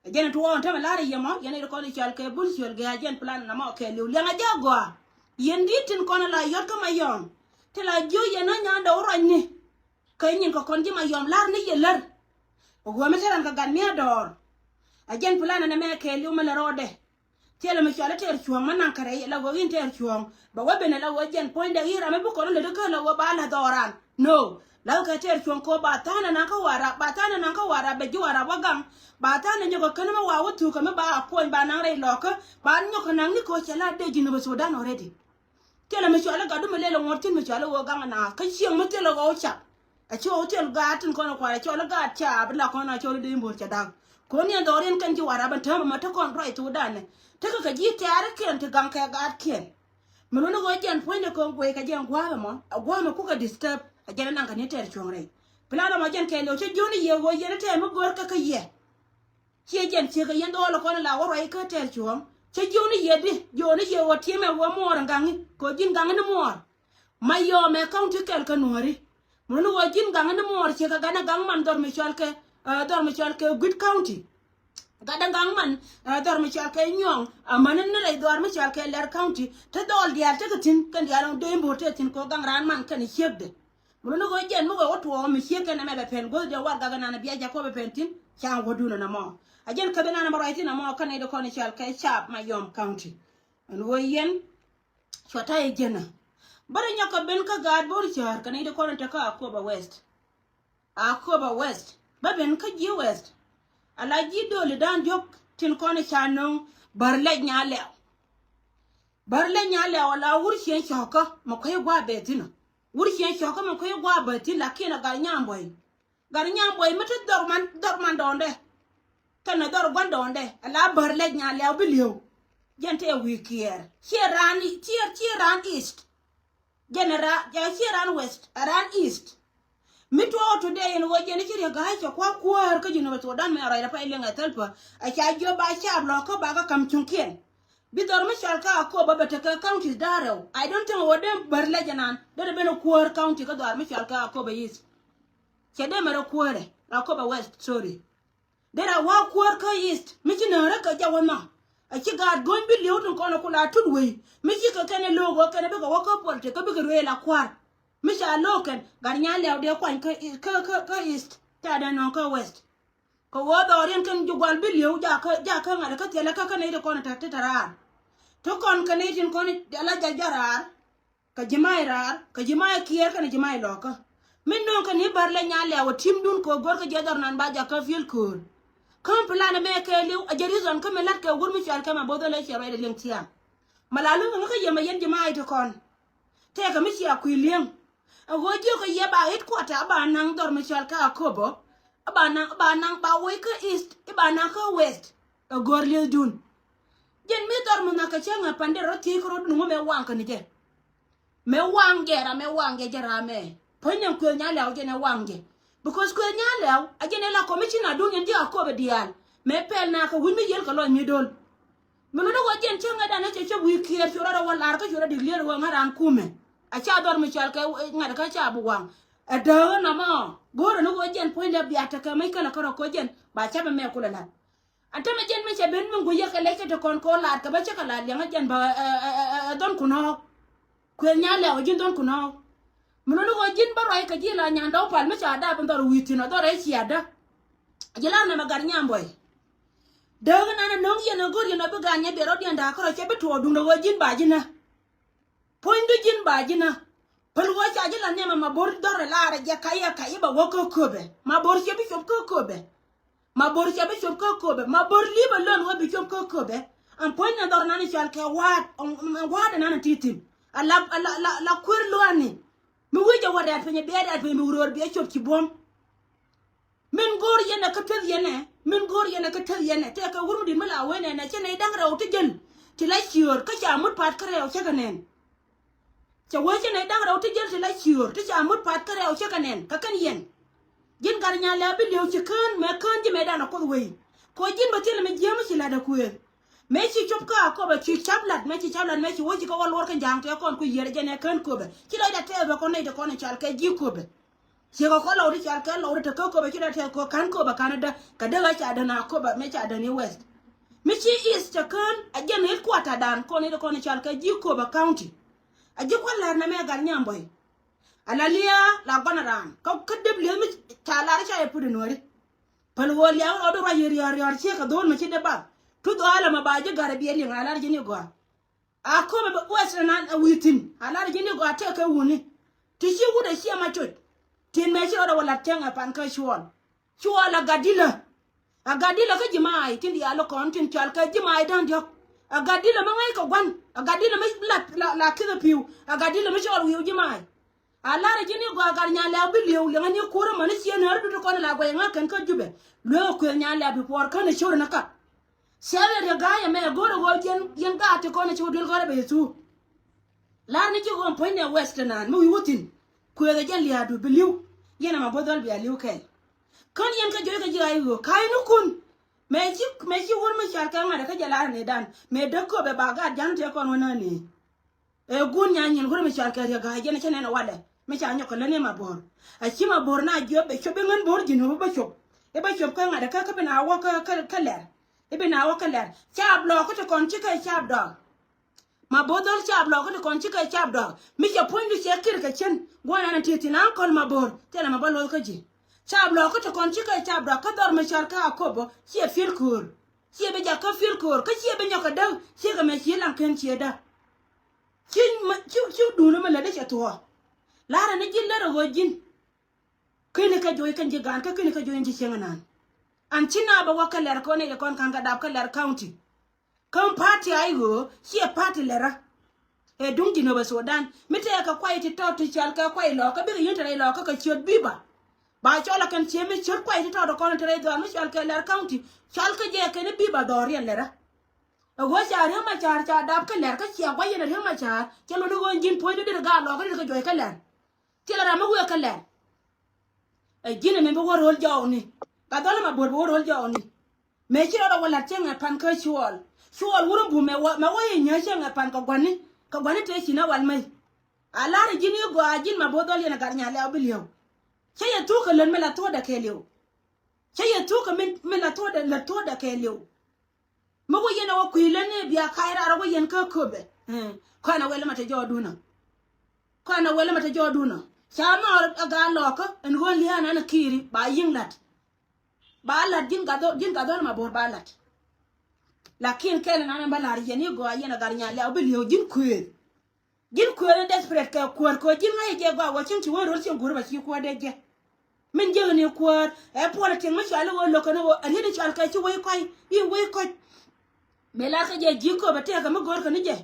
Ɛ jɛn tuɔɔk tämɛ la̱r i̱ yɛmɔ yɛn i̱ kɔn i̱ cɔal kɛ bul ciöl gɛ a jɛn plan namɔ kɛɛliw liɛŋ a jɛ gɔaa. Yɛn di̱t tin kɔn la yɔt kä Mayɔm ti la jiö yɛn ɛ nyandɛ wä ruacni. Kä nyin kɛ kɔn ji̱ Mayɔm la̱r ni yɛ lär. Ɣöö mi te ran kɛ gat mi a dɔɔr. A jɛn plan ɛn ɛmɛ kɛɛliw mi lɛ rɔɔdɛ. Thilɛ mi cɔal i̱ tɛɛr cuɔ̱ɔ̱ŋ mi naŋ kärɛ la ɣöö in tɛɛr cuɔ̱ɔ̱ŋ. Bɛ wä ben la ɣöö jɛn puɔ̱nydɛ i̱ ram mi bi kɔn lät ikä la ɣöö ba la̱th ɣɔran. No. La̱th kɛ tɛɛr cuɔ̱ɔ̱ŋ kɛ ɣöö ba tha̱a̱n ɛ naŋ kä Warap, ba tha̱a̱n ɛ naŋ kä Warap, bɛ ji̱ Warap wä gaŋ. Ba tha̱a̱n ɛ nyɔk kɛ kän mi wa wä thukä mi ba a kuɔny ba naŋ rɛy lɔkä. Ba nyɔk kɛ naŋ ni kɛ ɣöö cɛ la dee ji̱ ni bɛ Sudan already. Thilɛ mi cɔal i̱ gatdu mi lɛl ɛ ŋuɔ̱t thi̱n mi cɔal i̱ ɣöö gaŋ ɛ naŋ kä cieŋ mi thilɛ ɣɔw cak. A ci ɣɔw thil gaat tin kɔn ɛ kua̱r a cɔl i̱ gaat ca bi la kɔn a cɔl i̱ dee bo̱o̱r ca da̱k. Ko̱n yɛn dhɔriɛn kɛn ci Warap ɛn täämɛ ma te kɔn ruac thokdan ɛ. Tekɛ kɛ ji̱ tɛ̈rikiɛn ti gaŋ kɛ gaatkiɛn. Mi luni ɣöö jɛn puɔ̱nydɛ kɔn guey kɛ jɛn gua̱a̱th ɛmɔ a gua̱a̱th ɛmɔ kukɛ disturb. A jɛn ɛ naŋ kɛ ni tɛɛr cuɔ̱ŋ rɛy. Plan ɛmɔ jɛn kɛɛliw cä jiöni yɛ ɣöö yɛn ɛ tɛɛr mi gör kä kä yɛ. Ciɛ jɛn ciek kɛ yɛn dhɔɔl kɔn la wä ruac kä tɛɛr cuɔ̱ɔ̱ŋ. Cä jiöni yɛ di jiöni yɛ wä tiɛmɛ wä muɔɔr in gaŋi kɛ ji̱n gaŋi ni muɔɔr. Mayɔm ɛ county kɛl kä nuɔ̱ɔ̱ri. Mun ni wä ji̱n gaŋi ni muɔɔr ciek kɛ gatdɛ gaŋ man dhɔr mi cɔal kɛ, eh, dhɔr mi cɔal kɛ Guit County. Gatdɛ gaŋ man, eh, dhɔr mi cɔal kɛ Nyuɔ̱ŋ, eh, amäni ni rɛy dhɔr mi cɔal kɛ Lɛr County. Te dhɔɔl diaal tekɛ thi̱n kɛn diaal dee bo̱o̱r te thi̱n kɛ ɣöö gaŋ raan man kɛn ciekdɛ. Mi luni ɣöö jɛn mi wee wä tuɔɔk mi ciek kɛn ɛmɛ bɛ pɛn guäth jɛ warɛgak ɛnan bia Jacob ɛ pɛn thi̱n. Ca ŋuɔ̱tdun ɛn ɛmɔ. A jɛn käth ɛnan ɛmɛ ruac thi̱n ɛmɔ kä nɛy ti kɔn i̱ cɔal kɛ Caap Mayɔm County. Ɛn ɣöö yɛn cua ta̱yɛ jɛn ɛ. Bärɛ nyɔk kɛ ben kä gaat bo̱r cäär kɛ nɛy ti kɔn i̱ te kä Akobo West. Akobo West bä ben kä ji̱ West. Ala ji̱ döölidan diɔ̱k tin kɔn i̱ ca nöŋ Bär Lɛc Nyalɛw. Bär Lɛc Nyalɛw ala wur cieŋ cɔ̱kä mɛ kuec gua̱a̱ bɛ thi̱n ɔ. Wur cieŋ cɔ̱kä mɛ kuec gua̱a̱ bɛ thi̱n lakin a gat nyam buɔy. Gat nyam buɔy mi te dhɔr man, dhɔr man dɔɔndɛ. Kɛnɛ dhɔr gua̱n dɔɔndɛ ala Bär Lɛc Nyalɛw bi li̱ew. Jɛn tɛ wi̱i̱ kiɛɛr ciɛ raan, ciɛ, ciɛ raan East. Jɛn ɛ ra, jɛ ciɛ raan West, ɛ raan East. Mi tuɔɔk today in ɣöö jɛn i̱ ci riek ga̱a̱c cɛ kua̱r kuäär kä ji̱ nöbɛ thuɔɔk dan mɛ a rɔy rɛ pay liŋ ɛ thäl pä. Ɛ ca jiöp ba caap lɔ̱k kä ba kä ka̱m cuŋkiɛn. Bi dhɔr mi cɔal kä Akobo bɛ tekɛ counties da̱rɛw. I don't think wä dee Bär Lɛc ɛnan dee dee ben ɛ kuäär county kä dhɔr mi cɔal kä Akobo East. Cɛ dee mɛ rɛ kuäärɛ Akobo West, sorry. Derɛ wä kuäär kä East mi ci nääri kɛ jɛ wä nhɔk. A ci gaat go̱ny bi li̱w tin kɔn ku la tut wei mi ci kɛ kɛn ɛ lo̱o̱k ɣöö kɛn ɛ bikɛ wä kä politik kä bikɛ ruëël a kua̱r. Mi ca lo̱o̱k kɛn gat Nyalɛw dee kuany kä, kä, kä, kä East ca dee nɔ̱ɔ̱ŋ kä West. Kɛ ɣöö dhɔriɛn kɛn ji̱ gua̱l bi li̱w jakä, jakä ŋa̱t kä thilɛ kä kä nɛy ti kɔn ɛ ta̱t ti te raar. Ti kɔn kɛ nɛy tin kɔn ala jɛ jɛ raar. Kɛ ji̱ may raar kɛ ji̱ may kiɛɛr kɛnɛ ji̱ may lɔ̱kä. Min nööŋ kɛ ni Bär Lɛc Nyalɛw ɛ timdun kɛ ɣöö görkɛ jiɛ dhɔr nan ba jakä field köör. Kä plan ɛmɛ kɛɛliw a jɛ reason kä mi la̱t kɛ wur mi cɔal kɛ ma bo̱th ɛ lɛ ciɛ ruacdɛ liŋ thia̱a̱ŋ. Ma la luŋ kɛ ŋä kä yɛ ma yɛn ji̱ may ti kɔn. Tɛkɛ mi cia kui̱ li̱eŋ. Ɛ ɣöö jiökɛ yɛ ba headquarter a ba naŋ dhɔr mi cɔal kä Akobo. A ba naŋ, a ba naŋ ba wec kä East, a ba naŋ kä West. Ɛ gör li̱ethdun. Jɛn mi dhɔr mi nhɔk kɛ cäŋ ɛ pa̱n derɛ rɔ thiec kä rot nuŋä mɛ waŋ kä ni jɛ. Mɛ waŋ jɛ ram, mɛ waŋ jɛ jɛ ram mɛ. Puɔ̱ny nɛn Kuëth Nyalɛw jɛn ɛ waŋ jɛ. Because Kuëth Nyalɛw a jɛn ɛ la commissioner dun yɛn ji̱ Akobo diaal. Mɛ pɛl na kɛ wi̱c mi yiël kɛ lɔc mi do̱l. Mi luni wä jɛn cä ŋädan ɛ cɛ cä wi̱i̱ kiɛɛr cu rɔ rɔ wä lar kä cu rɔ dik lier wä ŋä ran kumɛ. A ca dhɔr mi cɔal kɛ ŋa̱t kä ca bi waŋ. Ɛ dääk ɛ namɔ go̱o̱rä ni wä jɛn puɔ̱nydɛ bia tekɛ mec kälɛ kärɔ kä jɛn ba ca bi mɛ kulɛ la̱t. An tämɛ jɛn mi cɛ ben mi guiyɛ kɛ lɛc kä ti kɔn kɛ ɣöö laat kɛ bä cä kɛ laat liɛŋä jɛn bä, ɛ, ɛ, ɛ, ɛ, dhɔn kun ɣɔ̱ɔ̱k. Kuëth Nyalɛw ɛ ji̱n dhɔn kun ɣɔ̱ɔ̱k. Mi luni ɣöö ji̱n bä ruac kɛ ji̱ la nyan dɔw pal mi ca dap in dhɔr wi̱i̱ thi̱n ɛ dhɔr ɛ cia däk. Ji̱ la̱r nɛmɛ gat nyam buɔy. Dääk inan ɛ no̱ŋ yɛn ɛ go̱r yɛn ɛ bi gat nyɛ biɛ rɔ̱diɛn da̱a̱k kärɔ cɛ bi tuɔɔk duundɛ ɣöö ji̱n ba ji̱n ɛ. Puɔ̱nydu ji̱n ba ji̱n ɛ. Päl ɣöö ca ji̱ la nhiam ɛmɛ bo̱r dhɔr ɛ laarɛ jɛ ka̱yɛ ka̱yɛ bɛ wä kä köpɛ. Ma bo̱r ciɛ bi cop kä köpɛ. Ma bo̱r ciɛ bi cop kä köpɛ. Ma bo̱r li̱pɛ lön ɣöö bi cop kä köpɛ. Ɛn puɔ̱ny ni dhɔr nan i̱ cɔal kɛ wa̱a̱t, ɛn wa̱a̱t ɛnan ɛ ti̱ti̱n. A la, a la, la, la kuer lua̱a̱ni. Mi wi̱c jɛ wä rɛ̈t piny, biɛ rɛ̈t piny, bi wuröör biɛ cop ci buɔ̱m. Min go̱o̱r yɛn ɛ kä tueth yɛn ɛ, min go̱o̱r yɛn ɛ kä tueth yɛn ɛ, tëëkɛ wur mi di̱t mi la wen ɛn ɛ, cä nɛy da̱ŋ rɛw ti jäl ti la ciöör, kä ca mut pa̱a̱t kä rɛw cä kɛ nɛn. Cɛ wee cä nɛy da̱ŋ rɛw ti jäl ti la ciöör, ti ca mut pa̱a̱t kä rɛw cä kɛ nɛn, kä kɛn yɛn. Ji̱n gat Nyalɛw bi li̱ew ci kään, mëë kään ji̱ mëëdan ɛ Kuoth wei. Kɛ ɣöö ji̱n bä thilɛ mi jiääm mi ci la̱t ɛ kuëëth. Mëë ci cop kä Akɔbɔ ci ca̱p la̱t, mëë ci ca̱p la̱t, mëë ci wä ci kɛ wä luɔr kä ja̱a̱ŋ tëë kɔn ku yiër ɛ jɛn ɛ kään köpɛ. Ci lɔcdɛ tɛɛth bä kɔn nɛy ti kɔn ɛ cal kɛ ji̱ köpɛ. Ciɛ kɛ kɔn lɔw ti cal kɛ lɔw ti te kä Akobo ci dee tɛth kɔ ka̱n Akobo ka̱n dee kɛ dee ɣä ca dee na Akobo mëë ca dee ni West. Mi ci East cɛ kään a jɛn headquarter dan kɔn i̱ ti kɔn i̱ cal kɛ ji̱ Akobo County. A ji̱ kua̱n lɛr nɛ mɛ gat nyam bɔy. A la liaa la gɔn a raan kä kä dep lieth mi ca lar ca yɛ put in wääri. Päl ɣöö liaw rɔɔdu ruac yɛ riɔ̱ɔ̱r riɔ̱ɔ̱r ciek kɛ dho̱o̱l mi ci dee bath. Tuth ɣa̱lä mɛ ba ji̱ gat a biɛ liŋ a lar ji̱ ni gɔaa. A Akobo bɛ West nan a wi̱i̱ thi̱n a lar ji̱ ni gɔaa tëëkɛ wuni. Ti ci wut a ciɛ ma coc. Tin mëë ci rɔɔdɛ wä la̱t cäŋ ɛ pan kä cuɔl. Cuɔl a gat dilä. A gat dilä kä ji̱ maay tin diaal kɔn tin cɔal kɛ ji̱ maay da̱ŋ diɔ̱k. A gat dilä mi ŋäc kɛ gua̱n. A gat dilä mi la la la kithɛ pi̱w. A gat dilä mi cɔɔl wi̱i̱w ji̱ maay. A lar ji̱ ni gɔaa gat nyan lɛ̈ɛ̈u bi li̱ew liɛŋä ni kuäärä mäni cië nääri dutu kɔn la guɛy ŋa̱k kɛn kä Jubɛ. Lueek kuëth nyan lɛ̈ɛ̈u bi puɔɔr känɛ cor ni kap. Ciɛ wee riɛ ga̱a̱c ɛmɛ go̱o̱rä ɣöö yɛn yɛn gaat ti kɔn ci wä duel gɔ̱rä bɛ Yecu. Lar ni ci ɣöö puɔ̱ny nɛ West naan mi wi̱i̱ wä thi̱n. Kuëth ɛ jɛn lia̱a̱du bi li̱w. Yɛn ɛmɛ bo̱th dhɔl bia li̱w kɛɛl. Kän yɛn kä jo̱o̱c kɛ ji̱ ɣa̱c ɣöö ka̱a̱cni kun. Mëë ci mëë ci wur mi cal kɛ ŋa̱t kä jɛ lar ni dan mëë däk köpɛ ba gaat ja̱ŋ tëë kɔn wä nään ni. Ɛ guun nya nyin wur mi cal kɛ riɛ ga̱a̱c jɛn cä nɛn ɛ walɛ mi ca nyɔk kɛ lät ni ma bo̱r. A ci ma bo̱r na jiɔp bɛ cop i̱ ŋän bo̱r ji̱n wä bä cop. I̱ bä cop kä ŋa̱t kä kä bi na wä kä kä kä lɛr. I̱ bi na wä kä lɛr cap lɔɔk kä ti kɔn ci kɛ cap dɔɔk. Ma bo̱r dhɔl cap lɔɔk kä ti kɔn ci kɛ cap dɔɔk mi cɛ puɔ̱nydu cɛ kir kɛ cien. Gua̱n ɛn a ti thi̱n aŋ köl ma bo̱r thilɛ ma bä lo̱th kä ji̱. Cap lɔɔk kä ti kɔn ci kɛ cap dɔɔk kä dhɔr mi cal kä Akobo ciɛ pi̱el köör. Ciɛ bi jak kä pi̱el köör kä ciɛ bi nyɔk kɛ däk ciɛ kɛ mɛ ci laŋ ken ciɛ däk. Ci ma ci ci duuni mi lätdä cɛ thuɔɔ. La̱rä ni ji̱n lärä ɣöö ji̱n. Kini kä juɔc kɛn ji̱ gaan kä kini kä juɔc in ji̱ cieŋ inan. An ci na bɛ wä kä lɛr kɔn i̱ kɔn ka̱n kɛ dap kä lɛr county. Kä party a i̱ ɣöö ciɛ party lɛrä. Ɛ duŋ Jinubä Sudan mi tɛɛ kɛ kuay ti tɔt ti cal kɛ kuay lɔɔkä bikɛ yien te rɛy lɔɔkä kɛ ciöt biba. Ba cɔl a kɛn cië mi ciöt kuay ti tɔt kɔn te rɛy dhɔaar mi cal kɛ lɛr county cal kä jɛ kɛn i̱ biba dhɔriɛn lɛrä. Ɛ ɣöö ca Riek Machar ca dap kä lɛr kä cia guac yɛn ɛ Riek Machar cɛ luni ɣöö ji̱n puɔ̱nydu dit gaa lɔɔkä dit kɛ juɔc kä lɛr. Thilɛ ram mi wëë kä lɛr. Ɛ ji̱n ɛmɛ bi wä ro̱l jɔɔkni. Ka dhɔl ɛmɛ buɔ̱r bi wä ro̱l jɔɔkni. Mëë ci rɔɔdɛ wä la̱t cäŋ ɛ pan kä cuɔɔl. Cuɔɔl wur in bum mɛ wä mɛ wä yɛ nyääc cäŋ ɛ pan kɛ gua̱ni. Kɛ gua̱ni tëë ci na wal mɛy. A la̱r ɛ ji̱n i̱ gɔaa ji̱n ma bo̱o̱th dhɔl yɛn ɛ gat nyal lɛ̈ɛ̈u bi li̱ew. Cä yɛ thuk kɛ lät mi la thuɔ̱ɔ̱dɛ kɛɛliw. Cä yɛ thuk kɛ mi mi la thuɔ̱ɔ̱dɛ la thuɔ̱ɔ̱dɛ kɛɛliw. Mi wä yɛn a wä kui̱ lät ni bia ka̱c raar wä yɛn kä köpɛ. Kɔn a wɛl ma te jɔɔdun ɔ. Kɔn a wɛl ma te jɔɔdun ɔ. Ca mɔɔr a gaa lɔɔkä ɛn ɣöö lia̱a̱n an a ki̱i̱ri ba yi̱ŋ la̱t. Ba la̱t ji̱n gat dhɔl ji̱n gat dhɔl ma bo̱o̱r ba la̱t. Lakin kɛl nan ba la̱r yɛn i̱ gɔaa yɛn a gat nyal lɛ̈ɛ̈u bi li̱ew ji̱n kuëëth. Ji̱n kuëëth in desperate kɛ kuäär kɛ ji̱n ŋa̱c jɛ gɔaa wä cieŋ ci wä ro̱l cieŋ guur ba ci kuäär dee jɛ. Min jiäk ni kuäär ɛ puɔl a tiɛŋ mi cual i̱ wä lo̱k kɛn i̱ wä a riet in cual kɛ ci wec kɔc i̱ wec kɔc. Mëë lar kä jɛ ji̱ köp a tëëk kɛ mi go̱o̱r kɛ ni jɛ.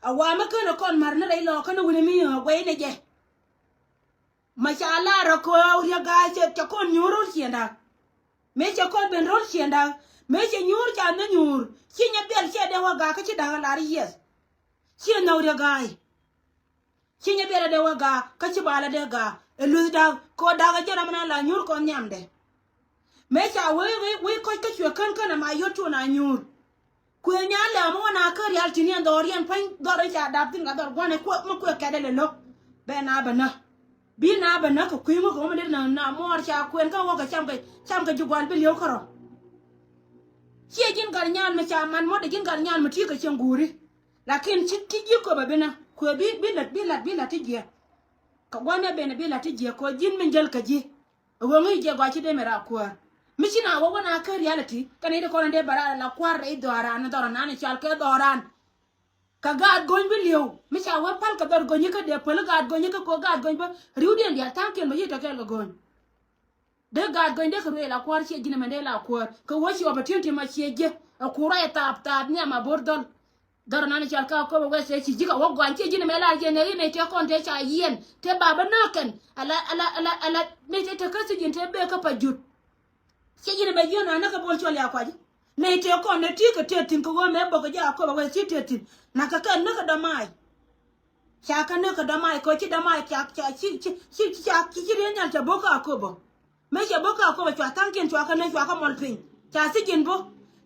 A wa mi ken a kɔn ma̱r ni rɛy lɔɔk kä ni wuni mi yäŋ a guɛy ni jɛ. Ma ca lar a köö riek ga̱a̱c cɛ cɛ kɔn nyuur ro̱l ciënda. Mëë cɛ kɔn ben ro̱l ciënda mëë cɛ nyuur ca nhä nyuur ci nyɛ biɛl cɛ dee wä ga̱a̱ kä ci da̱k a lar yieth. Ci nhɔk riek ga̱a̱c. Ci nyɛ biɛl a dee wä ga̱a̱ kä ci bal a dee ga̱a̱ ɛ luth da̱k kɛ ɣöö da̱k a jɛn ram mi na la nyuur kɔn nhiamdɛ. Mëë ca wee wee wee kɔc kä cuɛ kän kän ama yot cuɔ na nyuur. Kuëë nyan lɛ̈ɛ̈u mi wä na kä rial ti̱n yɛn dhɔriɛn pa̱ny dhɔr in ca dap thi̱n ka dhɔr gua̱n in kuëë mi kuëë kɛt in lɛ lo̱k. Bɛ na bɛ nä. Bi na bɛ nä kɛ kui̱ ŋukä wä mi det na na muɔɔr ca kuɛn kä wä kɛ cam kɛ cam kɛ ji̱ gua̱l bi li̱ew kärɔ̱. Ciɛ ji̱n gat nyan mi ca man muɔ̱t ji̱n gat nyan mi ti̱i̱ kɛ cieŋ guuri. Lakin ci ci ji̱ köpɛ bi nä kuëë bi bi lät bi la̱t bi la̱t ti jiɛ. Kɛ gua̱n in ben bi la̱t ti jiɛ kɛ ji̱n mi jäl kɛ ji̱. Ɣöö ŋäc jɛ gɔaa ci dee mɛ raa kuäär. Mi ci na wä wä na kä reality kɛn i̱ ti kɔn in dee bɛ raa la kua̱r rɛy dhɔaaran in dhɔr in nan in cal kɛ dhɔaaran. Kɛ gaat go̱ny bi li̱ew mi ca wä pal kɛ dhɔr go̱ny ikä dee päl i̱ gaat go̱ny ikä kɛ ɣöö gaat go̱ny bä ri̱wdiɛn diaal tha̱a̱ŋkiɛn bä yiëë tɔ̱ kɛɛl kɛ go̱ny. Dee gaat go̱ny dee kɛ ruëël a kuäär ciɛ ji̱n ɛmɛ dee la kuäär kɛ ɣöö ci opportunity ma ciɛ jiɛ. Ɛ kuur ruac ɛ thaap thaap nhiam a bo̱r dhɔl. Dhɔr nan cɔal kä Akobo West ëë ci ji̱ kɛ wä gɔany ciɛ ji̱n ɛmɛ lar jiɛn ɛ i̱ nɛy tëë kɔn tëë ca yiɛn tëë ba bä nääk kɛn. Ala ala ala ala nɛy tëë te kä thi̱ji̱n tëë bee kä pa jut. Ciɛ ji̱n ɛmɛ ji̱n a näk kɛ bol cɔl ya kuac. Nɛy tëë kɔn ɛ ti̱i̱ kɛ tëë thi̱n kɛ ɣöö mɛ bok kɛ jɛ Akobo West ci tëë thi̱n. Nakä kɛ näk kɛ dɔ̱mac. Ca kä näk kɛ dɔ̱mac kɛ ci dɔ̱mac ca ca ci ci ci ca ci ci riee nhial ca bok kä Akobo. Mëë cɛ bä kä Akobo cua tha̱a̱ŋkiɛn cua kä nä cua kä mɔl piny ca thi̱ji̱n bä.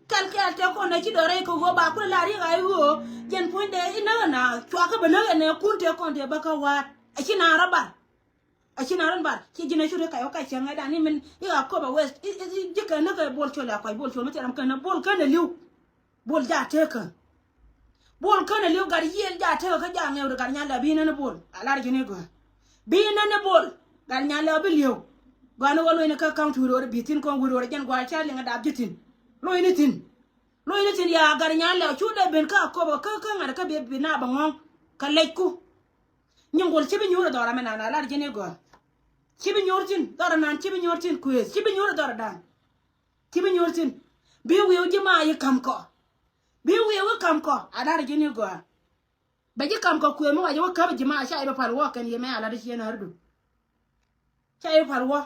Kɛl kɛɛl tëë kɔn nɛ ci dɔ̱rɛ kɛ ɣöö ba kulɛ la riɛk a i̱ ɣöö jɛn puɔ̱nydɛ i̱ näk ɛna cua kä bä näk ɛnɛ kun tëë kɔn tëë bä kä wa̱a̱t. Ɛ ci naaŋ rɔ bar. A ci na run bar ci ji̱n a cu ri kac wä kac cäŋ ɛ dan i̱ min i̱ Akobo West i̱ ji̱ kɛn ni kɛ Bol Col a kuac Bol Col mi thil ram kɛn ni Bol kɛn a li̱w. Bol ja tekä. Bol känɛ li̱w gat yiëël ja tekä kä ja ŋɛw ri gat nya lɛ bi nɛn Bol. A lar ji̱n i̱ gɔaa. Bi nɛn Bol. Gat nya lɛ bi li̱w. Gɔaa ni wä luɔ̱c ni kä kaunti wut wut bi thi̱n kɔn wut wut jɛn gɔaa ca liŋ a dap ji̱ thi̱n. Luɔ̱c ni thi̱n. Luɔ̱c ni thi̱n ya gat nya lɛ cu dee ben kä Akobo kä kä ŋa̱t kä bi bi na bɛ ŋɔ̱ŋ. Kä lɛcku. Nyin gol ci bi nyuur dhɔra mi nan a lar ji̱n i̱ gɔaa. Ci bi nyuur thi̱n dhɔra nan ci bi nyuur thi̱n kuëëth ci bi nyuur dhɔra dan. Ci bi nyuur thi̱n. Bi wi̱i̱ ji̱ ma yi ka̱m kɔ. Bi wi̱i̱ wi̱i̱ ka̱m kɔ a lar ji̱n i̱ gɔaa. Bɛ ji̱ ka̱m kɔ kuëë mi wac wä käp ji̱ ma ca i̱ bɛ pal wä kɛn yemɛ a lat i̱ ciɛ nääri du. Ca i̱ bɛ pal wä.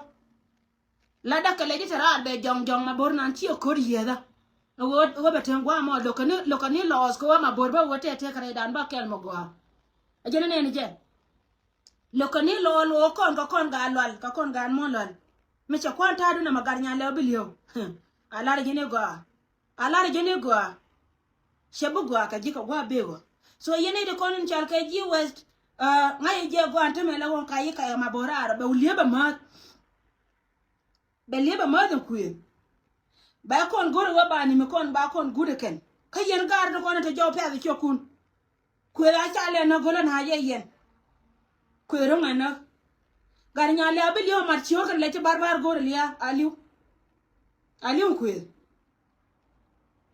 Lat däk kɛ lɛ ji̱ te raar bɛ jɔŋ jɔŋ ma bo̱r nan ciɛ ko̱r yiëthä. Ɣöö bɛ teŋ gua̱a̱ mɔ lo̱kɛ ni lo̱kɛ ni lɔɔth kɛ wä ma bo̱r bä wä tɛt tɛk kɛ rɛy dan bä kɛl mɔ gɔaa. Ɛ jɛn ni nɛn jɛ. Lo̱kɛ ni lɔɔl ɣöö kɔn kɛ kɔn gaat lual kɛ kɔn gaat muɔ̱n lual. Mi cɛ kua̱n ta̱a̱du nɛmɛ gat nyan lɛ bi li̱ew. A lar ji̱n i̱ gɔaa. A lar ji̱n i̱ gɔaa. Cɛ bi gɔaa kɛ ji̱ kɛ gua̱a̱ bek ɣöö. So yɛn i̱ di kɔn in cal kɛ ji̱ West. Ŋa̱c i̱ jiɛ gɔaa in te mɛ lɛ ɣöö ka yi̱ kɛ ma bo̱o̱r raar bɛ li̱eep bɛ määth. Bɛ li̱eep bɛ määth in kuëën. Bɛ kɔn go̱r i̱ wä ba ni mi kɔn ba kɔn guut ikɛn kä yɛn gaar ni kɔn in te jɔw pɛth i̱ ciökun. Kuëth a ca lɛ näk go̱lä na jɛ yɛn. Kuëth ro̱ŋ a näk. Gat nya lɛ a bi li̱ew mat ciöör kɛn lɛ ci bar bar go̱r i̱ li̱a a li̱w. A li̱w kuëth.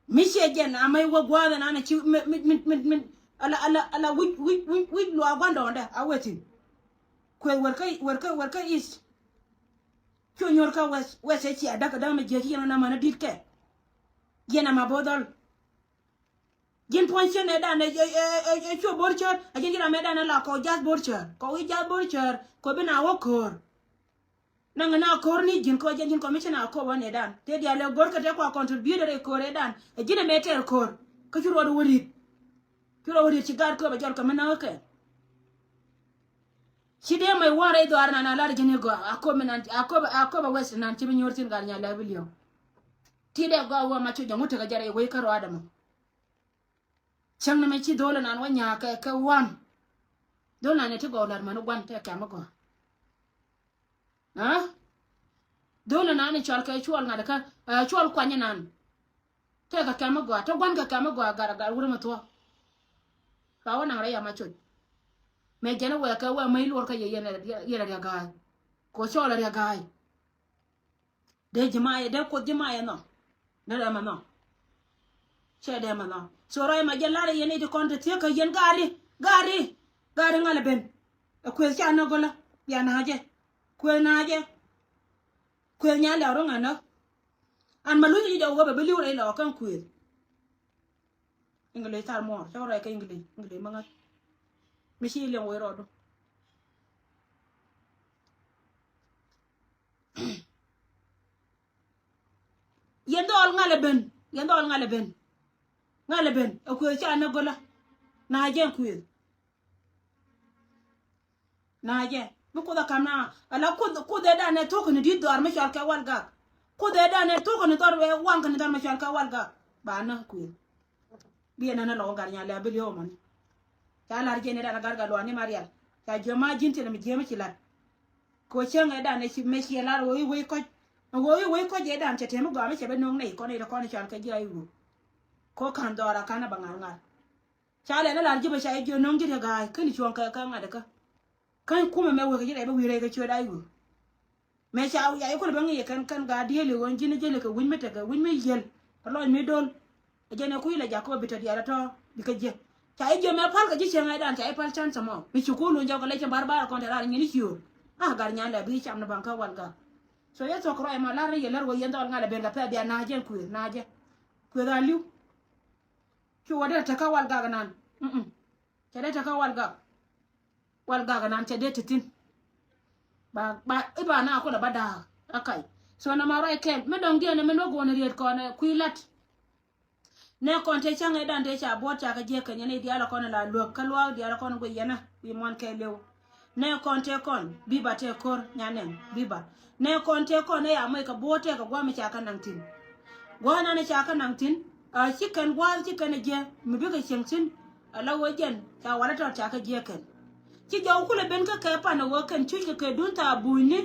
Mi ciɛ jɛn a mɛy wä gua̱a̱th ɛn an ci mi mi mi mi mi ala ala ala wi̱c wi̱c wi̱c wi̱c luaak gua̱ndɔɔŋdɛ a wethin. Kuëth wärkä wärkä wärkä east. Cu nyuɔ̱r kä west west ɛ cia däk däk mi jiäk ci yɛn ɣän amäni di̱t kɛ. Yɛn ama bo̱o̱th dhɔl. Ji̱n puɔ̱ny cien ɛ dan ɛ ɛ ɛ ɛ cuɔ bo̱r cär ɛ ji̱n ji̱ ram ɛ dan ɛ la kɔ jath bo̱r cär kɔ wi̱i̱ jath bo̱r cär kɔ bi na wä ko̱o̱r. Naŋ na ko̱r ni ji̱n kɔ jɛ ji̱n commissioner a ko̱r wä ni dan te diaal ɛ go̱r kɛ te kua contributor ɛ ko̱r ɛ dan ɛ ji̱n ɛ mɛ tɛɛr ko̱r. Kä cu ruɔd wä ri̱t. Cu ruɔd wä ri̱t ci gaat kööp ɛ jɔl kɛ mi näk kɛ. Ci dee mɛ wä rɛy dhɔaar nan a lar ji̱n i̱ gɔaa a ko̱p mi nan a ko̱p a ko̱p a west nan ci bi nyuɔr thi̱n gat nya lɛ bi li̱ew. Ti dee gɔaa wä ma cu jɛ ŋut tekɛ jɛ rɛy wec kä ruaadɛ mɔ. Cäŋ ni mɛ ci dho̱l nan wä nya̱a̱ kɛ kɛ wan. Dho̱l nan ni ti gɔw lat mani guan tɛ kɛm igɔaa. Aa? Dho̱l nan ni cual kɛ cual ŋa̱t kä ɛ cual kuany nan. Tɛ kɛ kɛm igɔaa tɛ guan kɛ kɛm igɔaa gat gat wur mi thuɔ. Ba wä naŋ rɛy ama cuc. Mɛ jɛn iwɛ kɛ wɛ mɛ iluɔr kä yɛ yɛn ɛ riɛ ga̱a̱c. Kɛ cɔl ɛ riɛ ga̱a̱c. Dee ji̱ mayɛ dee kuoth ji̱ mayɛ nhɔ. Dee rɛm ɛ nhɔ. Cɛ dee mɛ nhɔ so rɔy ma jɛ lar yɛn i̱ ti kɔn te thiek kä yɛn gaari gaari gaari ŋalɛ ben. Ɛ kuëth ca nä gölä bia na̱a̱ jɛ. Kuëth na̱a̱ jɛ. Kuëth nya lɛw ro̱ŋ ɛ nä. An ma luny ji̱ jɔk wä bɛ bi li̱w rɛy lɔ kɛn kuëth. English thar muɔɔr cä wä rɔy kä English English mä ŋäth. Mi ci liɛŋ wee rɔɔdu. Yɛn dhɔɔl ŋalɛ ben yɛn dhɔɔl ŋalɛ ben. Ŋalɛ ben ɛ kuëth ca nä gölä. Na jɛ kuëth. Na jɛ mi kuoth a kam na ala kuoth kuoth ɛ danɛ thok ni di̱t dhɔr mi cɔl kɛ wal gak. Kuoth ɛ danɛ thok ni dhɔr wɛ waŋ kɛ ni dhɔr mi cɔl kɛ wal gak. Ba nä kuëth. Bi ɛn ɛn ɛ lɔk gat nya lɛ a bi li̱ew mɔni. Ca lar jiɛn ɛ dan a gat gat luani ma rial ca jiö ma ji̱n thilɛ mi jiö mi ci lat. Kɛ cäŋ ɛ dan ɛ ci mɛ ciɛ lar ɣöö i̱ wec kɔc. Ɣöö i̱ wec kɔc ɛ dan cɛ tɛm i̱ gɔaa mi cɛ bɛ no̱o̱ŋ nɛy kɔn i̱ rɛ kɔn i̱ cɔal kɛ ji̱ a i̱ ɣöö. Kɛ ɣöö ka̱n dhɔra ka̱n a bɛ ŋa̱r ŋa̱r. Ca lɛ ni lar ji̱ bɛ ca i̱ jiö no̱o̱ŋ ji̱ rɛ ga̱a̱c kä ni cuɔ̱ŋ kɛ kä ŋa̱t ɛ kä. Kä kumɛ mɛ wek ji̱ rɛ bɛ wi̱i̱ rɛ kɛ ciöt a i̱ ɣöö. Mëë ca wi̱i̱ ca i̱ kulɛ bä ŋi̱i̱c kɛn kɛn gaat diëël i̱ ɣöö ji̱n ji̱n kɛ wi̱ny mi tekɛ wi̱ny mi yiël kɛ lɔc mi do̱l. Ɛ jɛn ɛ kui̱ lɛ jakä bä bi te diaal ɛ tɔ̱ bikɛ jiäk. Ca i̱ jiäk mɛ pal kɛ ji̱ cieŋ ɛ dan ca i̱ pal can cɛ mɔ mi ci kuul wun jɔk kɛ lec cɛ bar bar kɔn te rar nyin i̱ ciöör. A gat nyan lɛ bi cam ni baŋ kä wal gak. So yɛ thuɔ̱k rɔy mɔ lar ni yɛ lär ɣöö yɛn dhɔl ŋa̱l ɛ ben kɛ pɛth bia na̱a̱c jɛ kuëëth na̱a̱c jɛ. Kuëëth a li̱w. Cu wä dee tekä wal gak nan. Mm-mm. Cɛ dee tekä wal gak. Wal gak nan cɛ dee te thi̱n. Ba ba i̱ ba na kulɛ ba da̱a̱k a kac. So nɔmɔ ruac kɛl mi dɔ̱ŋ diɛn mi nuɔ̱k guɔ̱n riet kɔn ɛ kui̱ la̱t. Nɛ kɔn te cäŋ ɛ dan te ca buɔt ca kɛ jiɛk kɛ nyɛn i̱ diaal ɛ kɔn ɛ la luäk kä luaak diaal ɛ kɔn ɛ guic yɛn ɛ wi̱i̱ muɔ̱n kɛɛliw. Nɛ kɔn tëë kɔn bi̱ba tëë ko̱r nyanɛn bi̱ba. Nɛ kɔn tëë kɔn ɛ ya moc kɛ bo̱o̱r tëë kɛ gua̱a̱m mi ca kɛ naŋ thi̱n. Gua̱a̱th nan ɛ ca kɛ naŋ thi̱n. A ci kɛn gua̱a̱th ci kɛn ɛ jiɛ mi bikɛ cieŋ thi̱n. A la wee jɛn ca walɛ tɔt ca kɛ jiɛ kɛn. Ci jɔw kulɛ ben kä kɛ pan ɛ ɣöö kɛn cuc kɛ kɛ dun thaa bunyni,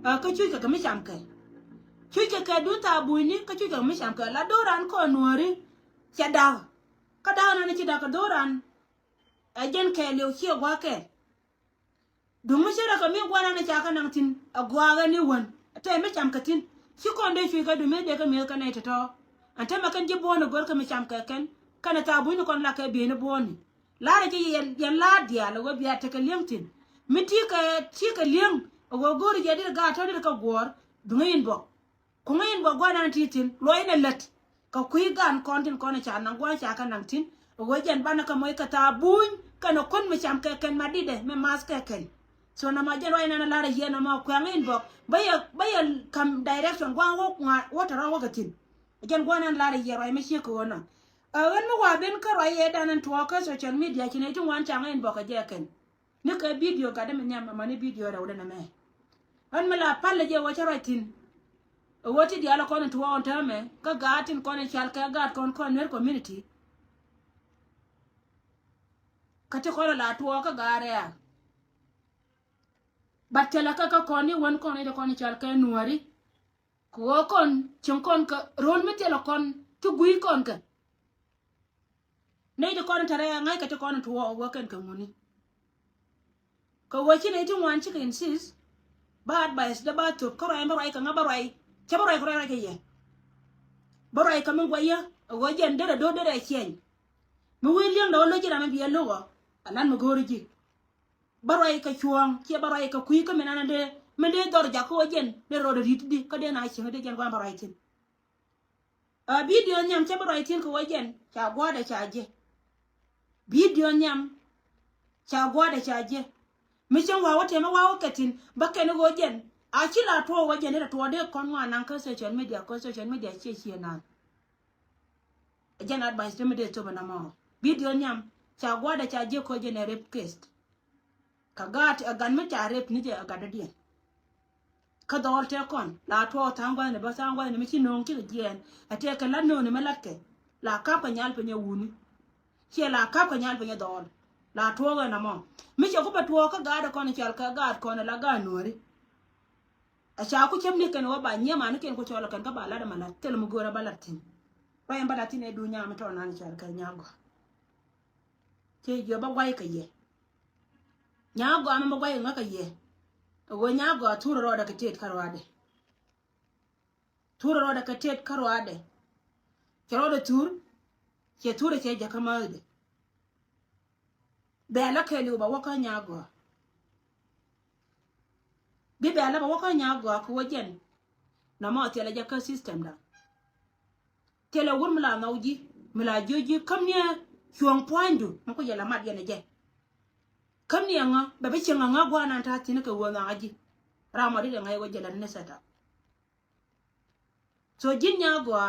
ɛ, kä cuc kɛ kɛ mi cam kɛ. Cuc kɛ kɛ dun thaa bunyni kä cuc kɛ kɛ mi cam kɛ. La do̱ran kɔn nuɔ̱ɔ̱ri cɛ da̱k. Kä da̱k nan ci da̱k kɛ do̱ran. Ɛ jɛn kɛɛliw ciɛ gua̱a̱ kɛɛl. Duŋ mi ci rɛ kɛ mi gua̱a̱ nan ca kä naŋ thi̱n ɛ gua̱a̱ ɣän i̱ wän. Ɛ tɛy mi cam kɛ thi̱n ci kɔn dee cuc kɛ duŋ mi dee kɛ mi̱eth kɛ nɛy tɔ̱tɔ̱. Ɛn täämɛ kɛn ji̱ buɔ̱ɔ̱ni go̱r kɛ mi cam kɛ kɛn kɛn ɛ thaa bunyni kɔn la kɛ bieyni buɔ̱ɔ̱ni. La̱rä ci yɛn, yɛn la̱a̱ diaal ɣöö bia tekɛ li̱eŋ thi̱n. Mi ti̱i̱ kɛ, ti̱i̱ kɛ li̱eŋ ɣöö go̱o̱ri jɛ dit gaat tɔ̱ dit kɛ guɔ̱ɔ̱r, duŋä in bɔk. Kuŋä in bɔk gua̱a̱r nan ti̱i̱ thi̱n, luɔ̱c in ɛ lät. Kɛ kui̱ gaan kɔn tin kɔn ca naŋ gua̱a̱r ca kɛ naŋ thi̱n. Ɣöö jɛn banɛ kɛ moc kɛ thaa buny kɛnɛ kuän mi cam kɛ kɛn ma ditdɛ mi math kɛ kɛn. So nɔmɔ jɛn ruac nan la̱rä yɛ nɔmɔ kuɛŋ in bɔk. Bä yɛ, bä yɛ kam direction gua̱a̱r wä, wä tɔ̱rɔ̱ wä kɛ thi̱n. Jɛn gua̱a̱r nan la̱rä yɛ ruac mi ciek kɛ ɣöö nɔ. Ɛ ɣän mi wa ben kä ruac yɛ dan in tuɔɔk kä social media ci nɛy ti ŋuan ca ŋäc in bɔk kɛ jɛ kɛn. Ni kɛ video gat dee mi nhiam amäni video rɛwdɛ nɛmɛ. Ɣän mi la pal jɛ wä cä ruac thi̱n. Ɛ ɣöö ti diaal kɔn in tuɔɔk in täämɛ kä gaat tin kɔn in cal kɛ gaat kɔn kɔn Nuer community. Kä ti kɔn in la tuɔɔk kä gaat rɛ̈ɛ̈k. But thilɛ kä kä kɔn ni wän kɔn in ti kɔn in cal kɛ Nuääri. Kɛ ɣöö kɔn cieŋ kɔn kɛ ro̱l mi thilɛ kɔn ti gui̱i̱c kɔn kɛ. Nɛy ti kɔn in te rɛy ŋa̱ckɛ ti kɔn in tuɔɔk ɣöö kɛn kɛ ŋuni. Kɛ ɣöö ci nɛy ti ŋuan cikɛ insist. Ba advice dee ba thop kä ruac in bä ruac kɛ ŋa bä ruac. Cä bä ruac kɛ ruac ruac kɛ yɛ. Bä ruac kɛ mi guayä ɛ ɣöö jɛn derɛ do̱r derɛ ciɛny. Mi wee li̱eŋdɛ ɣöö lo̱c ji̱ ram in biɛ lo̱k ɔ. Alan mi go̱o̱ri ji̱. Bä ruac kɛ cuɔ̱ɔ̱ŋ ciɛ bä ruac kɛ kui̱ kä min an dee min dee dhɔr jakä wä jɛn dee rɔɔdɛ ri̱t di kä dee na cieŋ dee jɛn gua̱a̱n bä ruac thi̱n. Ɛ video nhiam cä bä ruac thi̱n kɛ wä jɛn ca gua̱a̱dɛ ca jiɛ. Video nhiam ca gua̱a̱dɛ ca jiɛ. Mi cäŋ wa̱a̱ wä tɛmɛ wa̱a̱ wä kɛ thi̱n bä kɛn i̱ wä jɛn a ci la tuɔɔk wä jɛn i̱ rɛ tuɔɔk dee kɔn ŋuan naŋ kä social media kɛ social media ciɛ ciɛ na̱a̱n. Jɛn advice ti mi dee thop ɛn amɔ. Video nhiam ca gua̱dɛ ca jiɛ koc jɛn ɛ rape case. Kä gaat ɛ gat mi ca rape ni jɛ ɛ gat dɔ̱diɛn. Kä dhɔɔl tëë kɔn la tuɔɔk tha̱a̱ŋ gua̱thni bä tha̱a̱ŋ gua̱thni mi ci no̱o̱ŋ cikɛ jiɛɛn. Ɛ tëë kɛ la̱t no̱o̱ni mi la̱tkɛ la kap kɛ nyal piny ɛ wuni. Ciɛ la kap kɛ nyal piny ɛ dhɔɔl la tuɔɔk ɛn amɔ. Mi cɛ ku bɛ tuɔɔk kä gaat ɛ kɔn cɔal kɛ gaat kɔn ɛ la gaat nuɔ̱ɔ̱ri. A ca ku cäm ni kɛn wä ba nyiɛ mani kɛn ku cɔl kɛn kä ba lat ma lat thil mi go̱o̱rä ba lat thi̱n. Ba yɛn ba lat thi̱n ɛ duun nyaam mi tɔɔn nan cɔl kɛ nyagɔa. Cɛ jiɔ ba guay kɛ yɛ. Nyagɔa mi ba guay ŋä kɛ yɛ. Ɛ wee nyagɔa thur rɔɔdɛ kɛ tet kä rɔɔdɛ. Thur rɔɔdɛ kɛ tet kä rɔɔdɛ. Cɛ rɔɔdɛ thur. Cɛ thur cɛ jɛ kä mäthdɛ. Bɛ la kɛɛliw ba wä kä nyagɔa. Bi bɛ la ba wä kä nyagɔa kɛ wä jɛn. Nɔmɔ thilɛ jɛ kä system da. Thilɛ wur mi la nhɔk ji̱ mi la jiö ji̱ käm niɛ cuɔ̱ɔ̱ŋ pua̱nydu mi ku jɛ la mat yɛn ɛ jɛ. Käm niɛ ŋä bɛ bi cieŋ ɛ ŋä gua̱a̱r nan ta̱a̱ thi̱n kɛ wä nhɔk ji̱. Ram mɔ di dɛ ŋäc wä jɛ la ni set up. So ji̱n nyagɔa.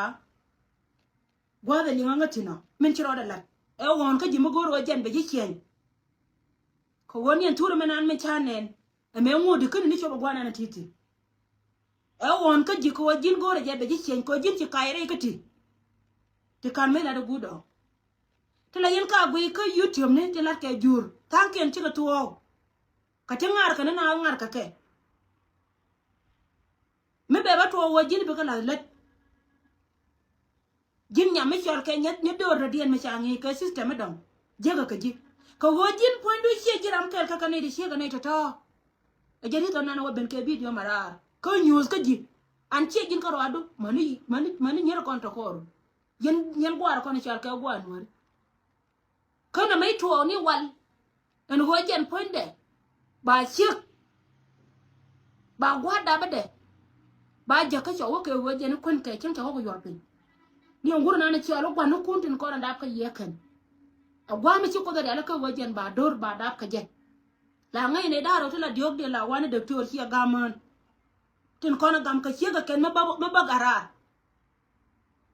Gua̱a̱th ɛ liŋ aŋä thi̱n ɔ min ci rɔɔdɛ la̱t ɛ ɣɔ̱ɔ̱n kä ji̱ mi go̱o̱r ɣöö jɛn bɛ ji̱ ciɛny. Kɛ ɣöö niɛn thurɛ mɛ nan min ca nɛn. Ɛmɛ ŋuɔ̱t di käni ni cop ɛ gua̱a̱r nan ɛ ti̱ti̱. Ɛ ɣɔ̱ɔ̱n kä ji̱ kɛ ɣöö ji̱n go̱o̱rɛ jɛ bɛ ji̱ ciɛny kɛ ɣöö ji̱n ci kac rɛy kä ti. Ti ka̱n mëë lat ɛ guut ɔ. Ti la yɛn ka guiy kä YouTube ni ti lat kɛ jur tha̱a̱ŋkiɛn cikɛ thuɔɔk. Kɛ ti ŋa̱r kɛ ni na ŋa̱r kɛ kɛ. Mi bɛ bä tuɔɔk ɣöö ji̱n bikɛ la̱th lät. Ji̱n nyam mi cɔl kɛ nyɛ, nyɛ döör dɔ̱diɛn mi ca ŋi̱i̱c kɛ system mi dɔ̱ŋ. Jiäkä kɛ ji̱. Kɛ ɣöö ji̱n puɔ̱nydu ciɛ ji̱ ram kɛl kä kɛ nɛy ti ciek kɛ nɛy tɔ̱tɔ̱. Ɛ jɛ ri̱th ɔ nan wä ben kɛ video ma raar. Kä nyuuth kä ji̱. An ciɛ ji̱n kä ruaadu. Mäni, mäni, mäni nyier kɔn tɔ̱ kɔɔru. Yɛn, yɛn guaar kɔn cɔal kɛ guaar nuäri. Kä nɛ mec tuɔɔk ni wal. Ɛn ɣöö jɛn puɔ̱nydɛ ba ciek. Ba gua̱a̱r dapdɛ. Ba jäk kä cɔk wä kɛ ɣöö jɛn kuän kɛ cäŋ cɔk wä kɛ yuɔr piny. Ni ɛn wur nan ciɔl wä gua̱n ni kun tin kɔn dap kä yiëë kɛn. Ɛ gua̱a̱r mi ci Kuoth ɛ rial kä ɣöö jɛn ba do̱r ba dap kä jɛ. La ŋäcnɛ da̱r rɛw ti la diɔ̱ɔ̱kdiɛn la wani dɔktor ciɛ gam mään. Tin kɔn gam kɛ ciek kɛ kɛn mi bä, mi bä garaar.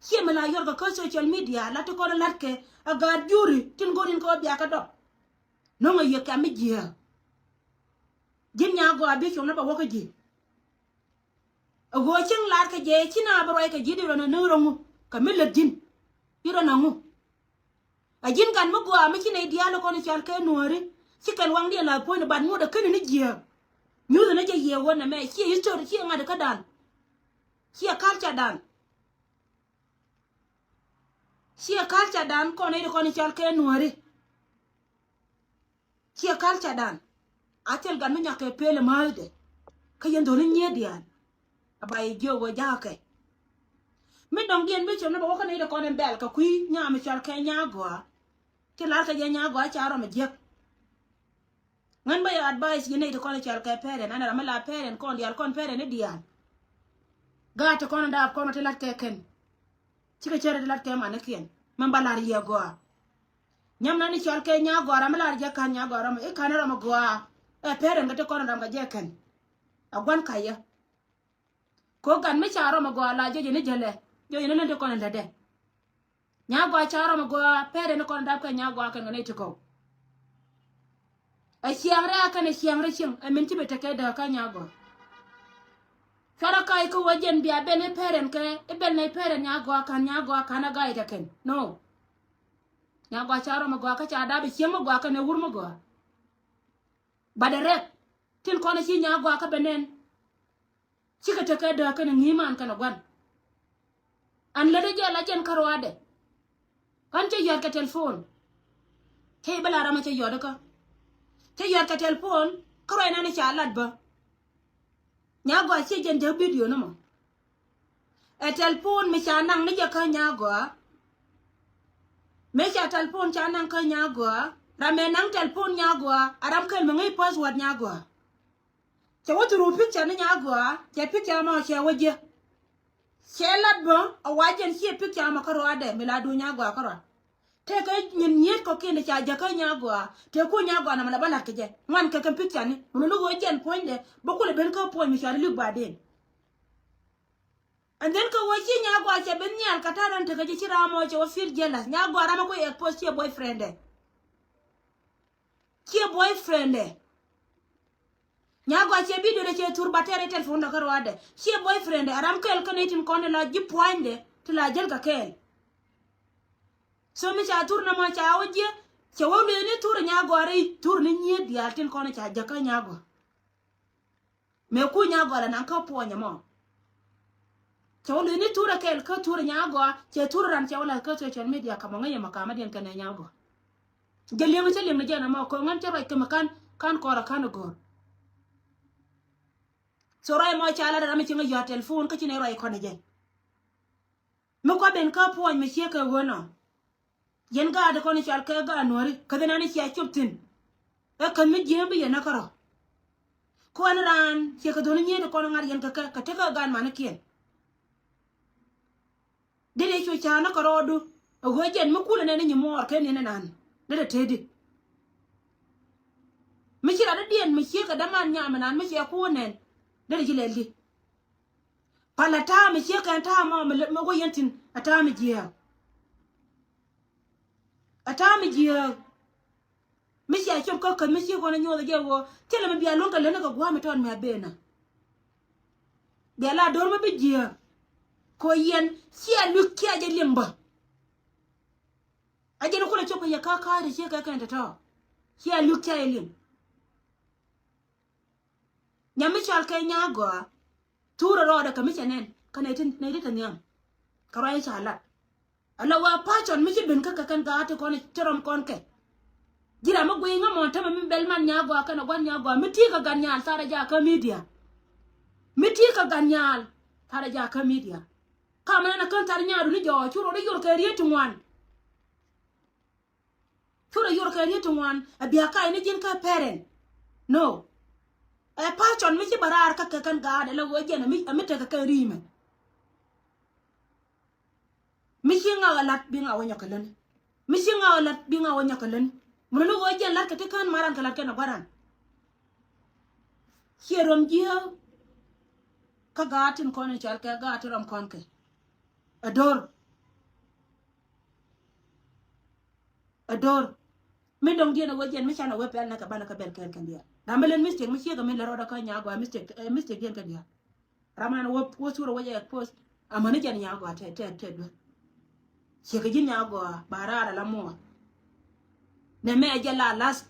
Ciɛ mi la yɔr kɛ kä social media la ti kɔn la̱t kɛ a gaat juri tin go̱o̱r in kɛ wä biakä dɔk. No̱ŋ a yiëk kɛm mi jiääk. Ji̱n nyagɔaa bi cuɔ̱ŋ ni bɛ wä kä ji̱. A ɣöö cieŋ la̱r kɛ jɛ ci na bi ruac kɛ ji̱ di rɔ ni ni rɔ ŋu kɛ mi lät ji̱n. Di rɔ na ŋu. A ji̱n gat mi gɔaa mi ci nɛy diaal kɔn i̱ cal kɛ nuääri. Ci kɛn waŋdiɛn la puɔ̱nyni, but ŋuɔ̱t ɛ keni ni jiääk. Nyuuth ni jɛ yiëë ɣöö nɛmɛ ciɛ history, ciɛ ŋa̱t kä dan. Ciɛ culture dan. Ciɛ culture dan kɔn i̱ ti kɔn i̱ cɔl kɛ nuääri. Ciɛ culture dan. A thil gat mi nyɔk kɛ pel i̱ määthdɛ. Kä yɛn dholi nyiee diaal. A ba yɛ jiök ɣöö jakä kɛ. Mi dɔ̱ŋ diɛn mi cop ni bɛ wä kä nɛy ti kɔn in bɛl kɛ kui̱ nyaam mi cɔal kɛ Nyagɔaa. Ti lar kɛ jɛ Nyagɔaa ca rɔm a jiäk. Ŋän bä yɛ advice yi nɛy ti kɔn in cɔal kɛ parent, an ram mi la parent kɔn diaal, kɔn parent ni diaal. Gaat ti kɔn in daap kɔn ti lat kɛ kɛn. Cikɛ cär ti lat kɛ manikiɛn. Mɛn ba lar yɛ gɔaa. Nyam na ni cɔal kɛ Nyagɔaa, ram mi lar jɛ ka̱n Nyagɔaa rɔm, i̱ ka̱n rɔm a gɔaa. Ɛ parent kɛ ti kɔn in ram kɛ jɛ kɛn. A gua̱n ka̱yä. Ko gan mi ca rɔm a gɔaa la jɔjɛ ni jälɛ. Jɔjɛ ni län ti kɔn in lätdɛ. Nyagɔaa ca rɔm a gɔaa, pɛrɛ ni kɔn dap kɛ Nyagɔaa kɛn kɛ nɛy ti kɔw. Ɛ ciaŋ rɛ a kɛn ɛ ciaŋ rɛ cieŋ, ɛ min ci bɛ tekɛ dääk kä Nyagɔaa. Cuarɛ ka̱c kä wä jɛn bia ben i̱ pɛrɛn kɛ, i̱ ben nɛy pɛrɛn Nyagɔaa ka̱n, Nyagɔaa ka̱n a ga̱a̱c tekɛn. No. Nyagɔaa ca rɔm a gɔaa kä ca dap ɛ cieŋ mi gɔaa kɛn ɛ wur mi gɔaa. Ba direct. Tin kɔn ɛ ci Nyagɔaa kä bɛ nɛn. Cikɛ tekɛ dääk kɛnɛ ŋi̱i̱c man kɛnɛ gua̱n. An lätdä jɛ la jɛn kä ruaadɛ. Ɣän cä yɔ̱a̱t kɛ telephone. Cä i̱ bä la ram a cä yɔ̱a̱t kä. Cä yɔ̱a̱t kɛ telephone kä ruac nan i̱ ca lat bä. Nyagɔaa ciɛ jɛn jäk video ni mɔ. Ɛ telephone mi ca naŋ ni jɛ kä Nyagɔaa. Mi ca telephone ca naŋ kä Nyagɔaa. Ram ɛ naŋ telephone Nyagɔaa a ram kɛl mi ŋäc password Nyagɔaa. Cɛ wä through picture ni Nyagɔaa, cɛ picture mɔ cɛ wä jiɛ. Cɛ lat bä a wa jɛn ciɛ picture mɔ kä ruaadɛ mi la duun Nyagɔaa kä ruaad. Tëëkɛ nyin nyiet kɔkiɛn ca jäkä Nyagɔaa, tëë ku Nyagɔaa namɛ la bä la̱t kɛ jɛ. Ŋuan kɛ kɛn picture ni, mun ni ɣöö jɛn puɔ̱nydɛ, bä kulɛ ben kä puɔ̱ny mi cɔal i̱ Luk Baden. And then kɛ ɣöö ci Nyagɔaa cɛ ben nhial kɛ ta̱a̱ rɛn tekɛ jɛ ci ram mɔ cɛ wä feel jealous. Nyagɔaa ram mɔ ku expose ciɛ boyfriend dɛ. Ciɛ boyfriend dɛ. Nyagɔaa ciɛ video dɛ ciɛ thur ba tɛr i̱ telephone dɛ kä ruaadɛ. Ciɛ boyfriend dɛ. A ram kɛl kä nɛy tin kɔn in la ji̱ pua̱nydɛ ti la jäl kɛ kɛɛl. So mi ca thur nɔmɔ ca wä jiɛ. Cɛ wä lueeni thur Nyagɔaa rɛy thur ni nyiet diaal tin kɔn in ca jäkä Nyagɔaa. Mëë ku Nyagɔaa la naŋ kä puɔ̱ny ɛmɔ. Cɛ wä luth ni thurɛ kɛl kä thurɛ Nyagɔaa, cɛ thurɛ ran cɛ wä la̱th kä social media kamɔ ŋäc ɛmɔ kamädiɛn kɛnɛ Nyagɔaa. Jɛ liɛŋ cä liɛŋ ni jɛn ɛmɔ kɛ ɣän cä ruac kɛ mi ka̱n, ka̱n kɔrɛ ka̱n ɛ go̱r. So ruac ɛmɔ ca lat ram mi cieŋ ɛ yɔ̱a̱t telephone kä ci nɛ ruac kɔn ɛ jɛ. Mi kua ben kä puɔ̱ny mi ciek kɛ ɣöö nɔ. Yɛn gaat kɔn i̱ cɔal kɛ gaat nuääri kä dhin an i̱ cia cop thi̱n. Ɛ käth mi jiääm bi yɛn näk kärɔ̱. Kuɛn raan ciɛ kɛ dhoni nyiet kɔn ŋa̱t yɛn kɛ kɛ kɛ tekɛ gaat manikiɛn. Dee dee cu ca̱a̱n näk kärɔɔdu. Ɛ ɣöö jɛn mi kulɛ nɛn i̱ nyi muɔɔr kɛ niɛn inan. Dee dee tëëdi. Mi ci rat i̱ diɛn mi ciek kɛ däman nyam inan mi ciɛ kuun nɛn. Dee dee ci lɛl di. Pal a ta̱a̱ mi ciek kɛn ta̱a̱ mɔ mi wä yɛn thi̱n a ta̱a̱ mi jiääk. A ta̱a̱ mi jiääk. Mi cia cop kä käth mi ciek kɔn a nyuɔth a jɛ ɣöö thilɛ mi bia luäŋ kɛ lätni kɛ gua̱a̱m mi tɔt mi a ben a. Bia la do̱r mi bi jiääk. Kɛ ɣöö yɛn cia lui̱k cia jɛ liŋ bä. A jɛn kulɛ cop kɛ yɛ kä ka̱a̱c ti ciek kɛ kɛn tɔ̱tɔ̱. Cia lui̱k cia jɛ liŋ. Nyam mi cɔal kɛ Nyagɔaa. Thurɛ rɔɔdɛ kɛ mi cɛ nɛn kä nɛy ti, nɛy ti te nhiam. Kɛ ruac ca lat. Ala wa passion mi ci ben kä kɛ kɛn gaat ti kɔn ti rɔm kɔn kɛ. Ji̱ ram mi guiy ŋä mɔn tämɛ mi bɛl man Nyagɔaa kɛn a gua̱n Nyagɔaa mi ti kɛ gat nyaal tharɛ jakä media. Mi ti kɛ gat nyaal tharɛ jakä media. Kamɛ nɛn a kän thar nyaadu ni jɔɔ cu rɔɔdɛ yor kɛ riet ti ŋuan. Curɛ yor kɛ riet ti ŋuan ɛ bia kac ni ji̱n kä parent. No. Ɛ passion mi ci bä raar kä kɛ kɛn gaat ɛ la ɣöö jɛn ɛ mi, ɛ mi tekɛ kɛn ri̱i̱mɛ. Mi ci ŋa̱k ɛ la̱t bi ŋa̱k wä nyɔk kɛ läni. Mi ci ŋa̱k ɛ la̱t bi ŋa̱k wä nyɔk kɛ läni. Mun ni ɣöö jɛn la̱t kɛ ti kään maran kɛ la̱t kɛn ɛ gua̱ran. Ciɛ röm jiääk. Kä gaat tin kɔn in cɔal kɛ gaat ti rɔm kɔn kɛ. Ɛ do̱r. Ɛ do̱r. Mi dɔ̱ŋ diɛn ɛ wee jiɛn mi can ɛ wee pɛl nɛ kɛ banɛ kɛ bɛl kɛɛl kɛn diaal. Ram mi len mistake mi ciek ɛ min lɛ rɔɔdɛ kä Nyagɔaa mistake, ɛ mistake diɛn kɛn diaal. Ram an wee, wee thurɛ wee jɛ expose. Amäni jɛn Nyagɔaa tɛ, tɛ, tɛ duel. Ciek ɛ ji̱n Nyagɔaa ba raar ala muɔɔr. Nɛ mɛ ɛ jɛ la last.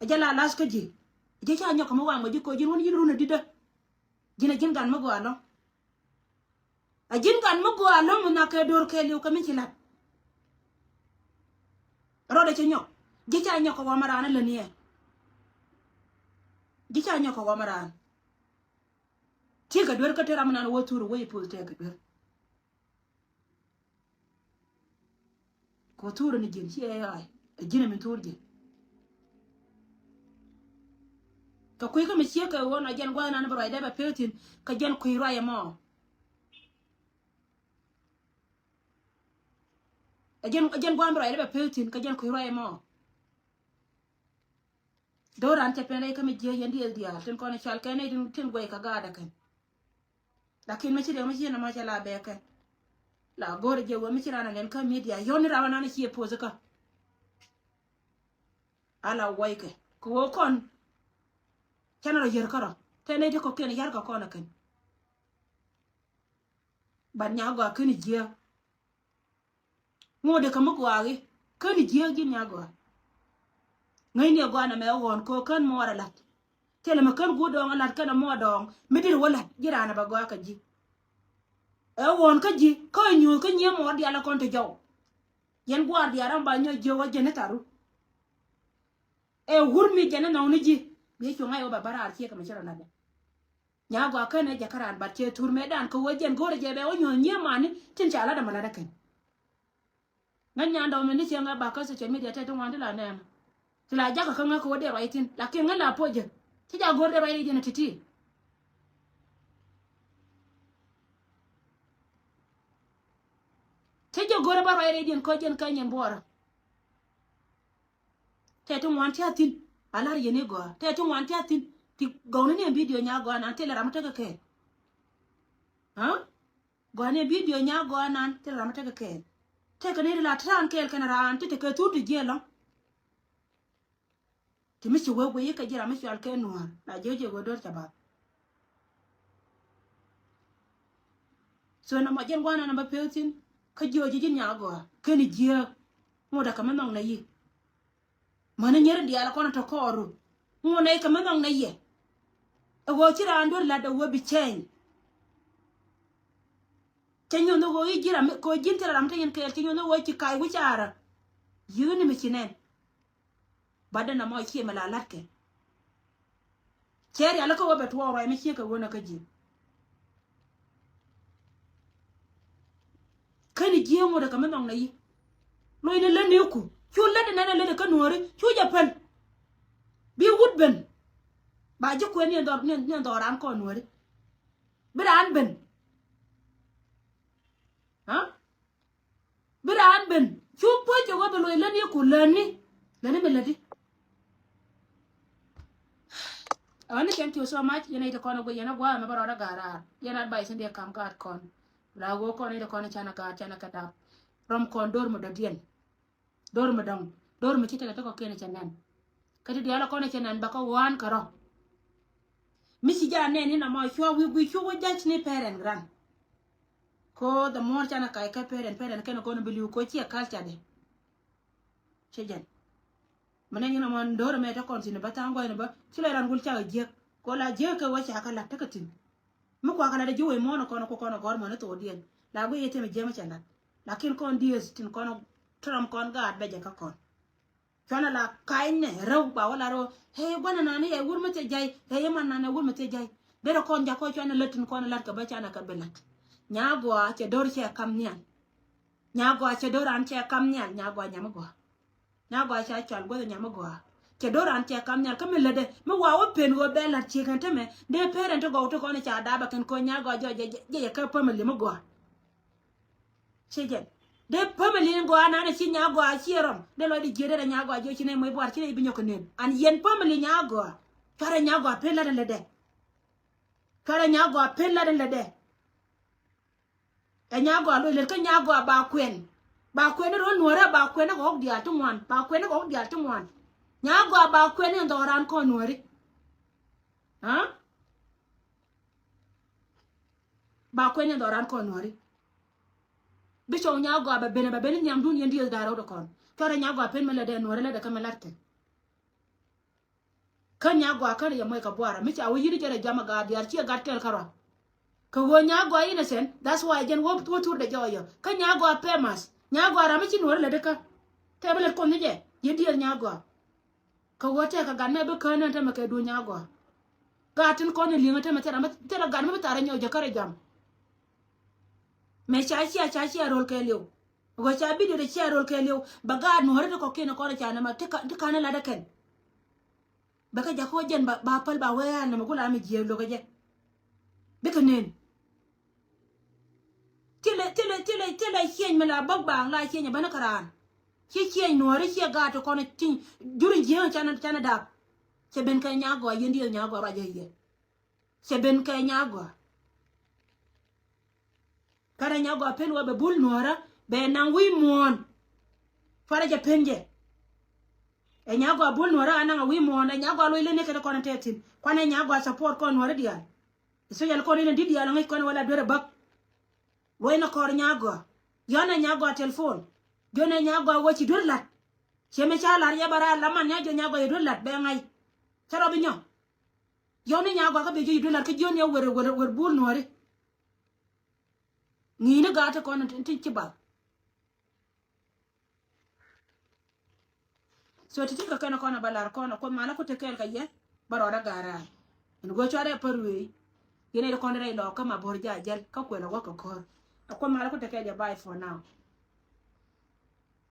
Ɛ jɛ la las kä ji̱. Ɛ jɛ ca nyɔk kɛ mi wam kɛ ji̱ ko̱ ji̱n wun ji̱n run ɛ di̱tdä. Ji̱n ɛ ji̱n gan mi gɔaa ɛlɔ̱ŋ. Ɛ ji̱n gan mi gɔaa ɛlɔ̱ŋ mi nhɔakɛ do̱r kɛɛliw kɛ mi ci la̱t. Rɔɔdɛ cɛ nyɔk. Ji̱ ca nyɔk kɛ wä ma raan ɛ lätni ɛ. Ji̱ ca nyɔk kɛ wä ma raan. Ti̱i̱ kɛ duer kä te ram mi nan wä thur wä i̱ puɔth tɛk kɛ duer. Kɛ wä thur ni ji̱n ci ɛ ɣa̱a̱y ɛ ji̱n ɛ min thur ji̱n. Kɛ kui̱ kä mi ciek kɛ ɣöö nɔ jɛn gua̱th nan bi ruacdɛ bɛ pek thi̱n kɛ jɛn kui̱ ruac ɛmɔ. Ɛ jɛn, ɛ jɛn gua̱a̱th bi ruacdɛ bɛ pek thi̱n kɛ jɛn kui̱ ruac ɛmɔ. Do̱ran cɛ pɛn rɛy kä mi jiɛ yɛn diɛl diaal tin kɔn i̱ cual kɛn nɛy tin, tin guɛy kɛ gaatdɛ kɛn. Lakin mi ci riɛk mi ci nɔmɔ cɛ la bɛɛkɛ. La go̱o̱rɛ jɛ wee mi ci ran a lɛn kä midia yɔn ni ran a nan ci ɛ poth kä. Ala waykɛ kɛ wee kɔn. Cɛn rɔ yär kärɔ tɛ nɛy ti kɔkiɛn yar kɛ kɔn a kɛn. Bat nya gɔaa ken jiɛ. Ŋot dee kä mi gɔaa i̱ ken jiääk ji̱n nya gɔaa. Ŋäcni ɛ gɔaa nɛmɛ ɛ ɣɔ̱ɔ̱n kɛ ɣöö ken muɔɔr ɛ la̱t. Thilɛ mi ken guut dɔɔŋ ɛ la̱t kɛnɛ muɔɔr dɔɔŋ mi dit wä la̱t ji̱ raan ɛ bɛ gɔaa kɛ ji̱. Ɛ ɣɔ̱ɔ̱n kä ji̱ kä ɛ nyuuth kä nyiee muɔɔr diaal ɛ kɔn ti jɔw. Yɛn guaar diaal ram ba nyɔk jiök wä jɛn i̱ tharu. Ɛ wur mi jɛn inɔ̱ŋni ji̱ bi cuŋ a i̱ wä bɛ bä raar ciek kɛ mi ci rɔ la̱tdɛ. Nya gɔaa känɛ jɛ kä raan bat cɛ thur mëëdan kɛ wee jɛn go̱rɛ jɛ bɛ wä nyuɔ̱th nyiee mani tin ca lat ɛmɛ lat ɛ kɛn. Ŋäc nyan dɔ̱ŋ mi ni ciɛ ŋäc bak kä social media tɛ ti ŋuan ti la nɛɛmɛ. Ti la jakä kä ŋäc kɛ wä dee ruac thi̱n lakin ŋäc la puɔc jɛ. Ti ca go̱r dee ruac rɛy diɛn ti̱ti̱. Ti jɛ go̱r ɛ bä ruac rɛy diɛn kä jɛn kä nyɛn buɔɔrä. Tɛ ti ŋuan ti a thi̱n a lar yɛn i̱ gɔaa tɛ ti ŋuan ti a thi̱n. Ti gɔwni ni ɛn bidio nya gɔaa nan thilɛ ram mi tekɛ kɛɛl. Aa gɔaa ni ɛn bidio nya gɔaa nan thilɛ ram mi tekɛ kɛɛl. Tekɛ ni ti la ti raan kɛɛl kɛn raan ti tekɛ thur ti jiɛ lɔ̱ŋ. Ti mi ci wee guiy ikä ji̱ ram mi cual kɛ nuäär la jiök jiök wee do̱r ca bath. So nɔmɔ jɛn gua̱a̱r nɔnɔ bä pek thi̱n kä jiök ji̱ ji̱n nya gɔaa keni jiääk. Ŋot ɛ kɛ mi nhɔk nɛ yi. Mäni nyeri diaal kɔn tɔ kɔɔru. Ŋot nɛ kɛ mi nhɔk nɛ yɛ. Ɛ ɣöö ci raan duer la̱t ɛ ɣöö bi cɛɛny. Cɛ nyuɔ̱th ni ɣöö i̱ ji̱ ram mi kɛ ɣöö ji̱n thilɛ ram te yɛn kɛɛl cɛ nyuɔ̱th ni ɣöö ci kac wi̱c caarä. Yi̱th ni mi ci nɛn. Bat dee nɔmɔ ciɛ mi la la̱tkɛ. Cɛ rialikä wä bɛ tuɔɔk ruac mi ciek kɛ ɣöö nɛ kä ji̱. Keni ji̱ ŋot ɛ kɛ mi nhɔk nɛ yi. Loc ni lät ni ku cu lät inɛn ɛ lät ɛ kä nuɔ̱ɔ̱ri cu jɛ päl. Bi wut ben. Ba ji̱ kuɛn ni ɛn dhɔr, ni ɛn dhɔr raan kɔn nuɔ̱ɔ̱ri. Bi raan ben. Aa bi raan ben cu puɔ̱c cɛ wä bi loc lätni ku lätni. Lätni mi lätdi. Ɣän ni thank you so much. Yɛn a yit kɔn a guic yɛn a gua̱a̱ mɛ bä rɔɔdä ga̱a̱r raar yɛn advice in diɛ kam gaat kɔn. La ɣöö kɔn a yit kɔn a canɛ gaat canɛ kɛ dap. Rɔm kɔn do̱r mi dɔ̱diɛn. Do̱r mi dɔ̱ŋ do̱r mi ci tekɛ tekɔ kiɛn cɛ nɛn. Kä ti diaal kɔn cɛ nɛn bä kä wan kärɔ. Mi ci jaa nɛn in amɔ cua wi̱i̱ gui̱ cu wä ja̱c ni parent gran. Ko the more canɛ kac kä parent parent kɛn kɔn bi li̱w ko ciɛ culture de. Ci jɛn. Mi nɛn in amɔ do̱r mɛ te kɔn thi̱n bä tha̱a̱ŋ gua̱c ni bä ci lɔ ran gul cakɛ jiäk ko la jiäk kɛ wä cakɛ la̱t tekɛ thi̱n. Mi kuakä lat ji̱ wec muɔ̱ɔ̱n kɔn ku kɔn gɔ̱r muɔ̱ɔ̱n thokdiɛn la guic yɛ thimɛ jiäk mi cɛ lat. Lakin kɔn dieth tin kɔn tɔrɔm kɔn gaat bɛ jɛ kä kɔn. Cuanɛ la ka̱ny nɛ rɛw ba wä lat rɛw. Hee gua̱n ɛnan yɛ wur mi thie jay hee yɛ man nan yɛ wur mi thie jay. Derɛ kɔn jakɔ cuanɛ lät tin kɔn lat kɛ bä canɛ kɛ bi lat. Nya gɔaa cɛ do̱r cɛ kam nhial. Nya gɔaa cɛ do̱r an cɛ kam nhial nya gɔaa nyam gɔaa. Nya gɔaa ca cual guäth nyam mi gɔaa. Cɛ do̱ran cɛ kam nhial kä mi lätdɛ mi wa wä pen ɣöö bɛ la̱t ciek kɛn tämɛ dee parent ti gɔw ti kɔn ca dapɛ kɛn ko̱ nya gɔaa jɔ jɛ jɛ jɛ kä family mi gɔaa. Ci jɛn dee family ni gɔaa nanɛ ci nya gɔaa ciɛ rɔm dee lɔcdɛ jiet dee nya gɔaa jiɛ ci nɛ moc buar ci nɛ bi nyɔk kɛ nen an yɛn family nya gɔaa. Cuarɛ nya gɔaa pen la̱t in lätdɛ. Cuarɛ nya gɔaa pen la̱t in lätdɛ. Ɛ nya gɔaa loc lät kä nya gɔaa ba kuɛn. Ba kuɛn ni ro̱l nuɔ̱ɔ̱rä ba kuɛn ni kɛ ɣɔ̱k diaal ti ŋuan ba kuɛn ni kɛ ɣɔ̱k diaal ti ŋuan. Nya gɔaa ba kuɛn ni dhɔran kɔn nuɔ̱ɔ̱ri. Aa ba kuɛn ni dhɔran kɔn nuɔ̱ɔ̱ri. Bi cɔw nya gɔaa bɛ ben bɛ ben ni nhiamdun yɛn dieth da̱a̱ rɛw dɛ kɔn. Cuarɛ nya gɔaa pen mi lätdɛ nuɔ̱ɔ̱rä lätdɛ kä mi la̱t kɛ. Kä Nyagɔaa kän yɛ moc kɛ buara mi ca wä yi̱n jɛn ɛ jam ɛ gaat diaal ciɛ gat kɛl kärɔa. Kɛ ɣöö Nyagɔaa innocent, that's why jɛn wä wä thurdɛ jɔɔyɔ. Kä Nyagɔaa famous. Nyagɔaa ram mi ci Nuɔ̱ɔ̱ri lätdi kä. Tɛ bi lät kuɔth ni jɛ. Yɛ diëëth Nyagɔaa. Kɛ ɣöö tɛkɛ gat mɛ bi kään ni tämɛ kɛ duun Nyagɔaa. Gat tin kɔn ni li̱eŋä tämɛ thilɛ gat mi bi tharɛ nyɔk jɛ kärɛ jam. Mɛ ca cia ca cia rol kɛɛliw. Ɣöö ca bidio de cia rol kɛɛliw bɛ gaat Nuɔ̱ɔ̱ri ti kɔkiɛn kɔn ca nɛmɛ ti ka ti kan ni latdä kɛn. Bɛ kɛ jakä wä jɛn ba ba päl ba wee a nɛmɛ gula mi jiee lokä jɛ. Bikɛ nen. Thilɛ thilɛ thilɛ thilɛ cieny mi la bäk baaŋ la cieny a bäni kɛ raan. Ci cieny Nuɔ̱ɔ̱ri ciɛ gaat ti kɔn ci jur in jiee canɛ canɛ dap. Cɛ ben kɛ Nyagɔaa yɛn dieth Nyagɔaa ruacä yɛ. Cɛ ben kɛ Nyagɔaa. Kärɛ Nyagɔaa pen wä bɛ bul Nuɔ̱ɔ̱rä bɛ naŋ wi̱i̱ muɔ̱ɔ̱n. Cuarɛ jɛ pen jɛ. Ɛ Nyagɔaa bul Nuɔ̱ɔ̱rä a naŋ a wi̱i̱ muɔ̱ɔ̱n ɛ Nyagɔaa luɔc leni kɛn kɔn tɛthin kuanɛ Nyagɔaa support kɔn Nuɔ̱ɔ̱rä diaal. Especially kɔn in a di̱t diaal a ŋäc kɔn wala duer a bäk. Luɔc ni kɔr Nyagɔaa. Yɔn ɛ Nyagɔaa telephone. Jɔn ɛ Nyagɔaa wä ci duer lat. Ciɛ mi ca lar yɛ bä raal la man nya jɔn Nyagɔaa yɛ duer lat bɛ ŋa̱c. Cä rɔ bi nyɔ. Yɔn ni Nyagɔaa kä bi jiö yɛ duer lat kä jiön yɛ wer wer wer bul Nuɔ̱ɔ̱ri. Ŋi̱i̱ni gaat ti kɔn ti ci bath. So ti ti kɛ kɛn kɔn a bä lar kɔn a Kuoth malä ku ti kɛɛl kɛ yɛ bä rɔɔdä gaat raar. Ɛn go̱o̱c cuarɛ pär wee. Yɛn ɛ ti kɔn rɛy lɔɔk kä ma bo̱r ja̱ jäl kä kuɛl a wä kɛ ko̱r. A Kuoth malä ku ti kɛɛl yɛ bye for now.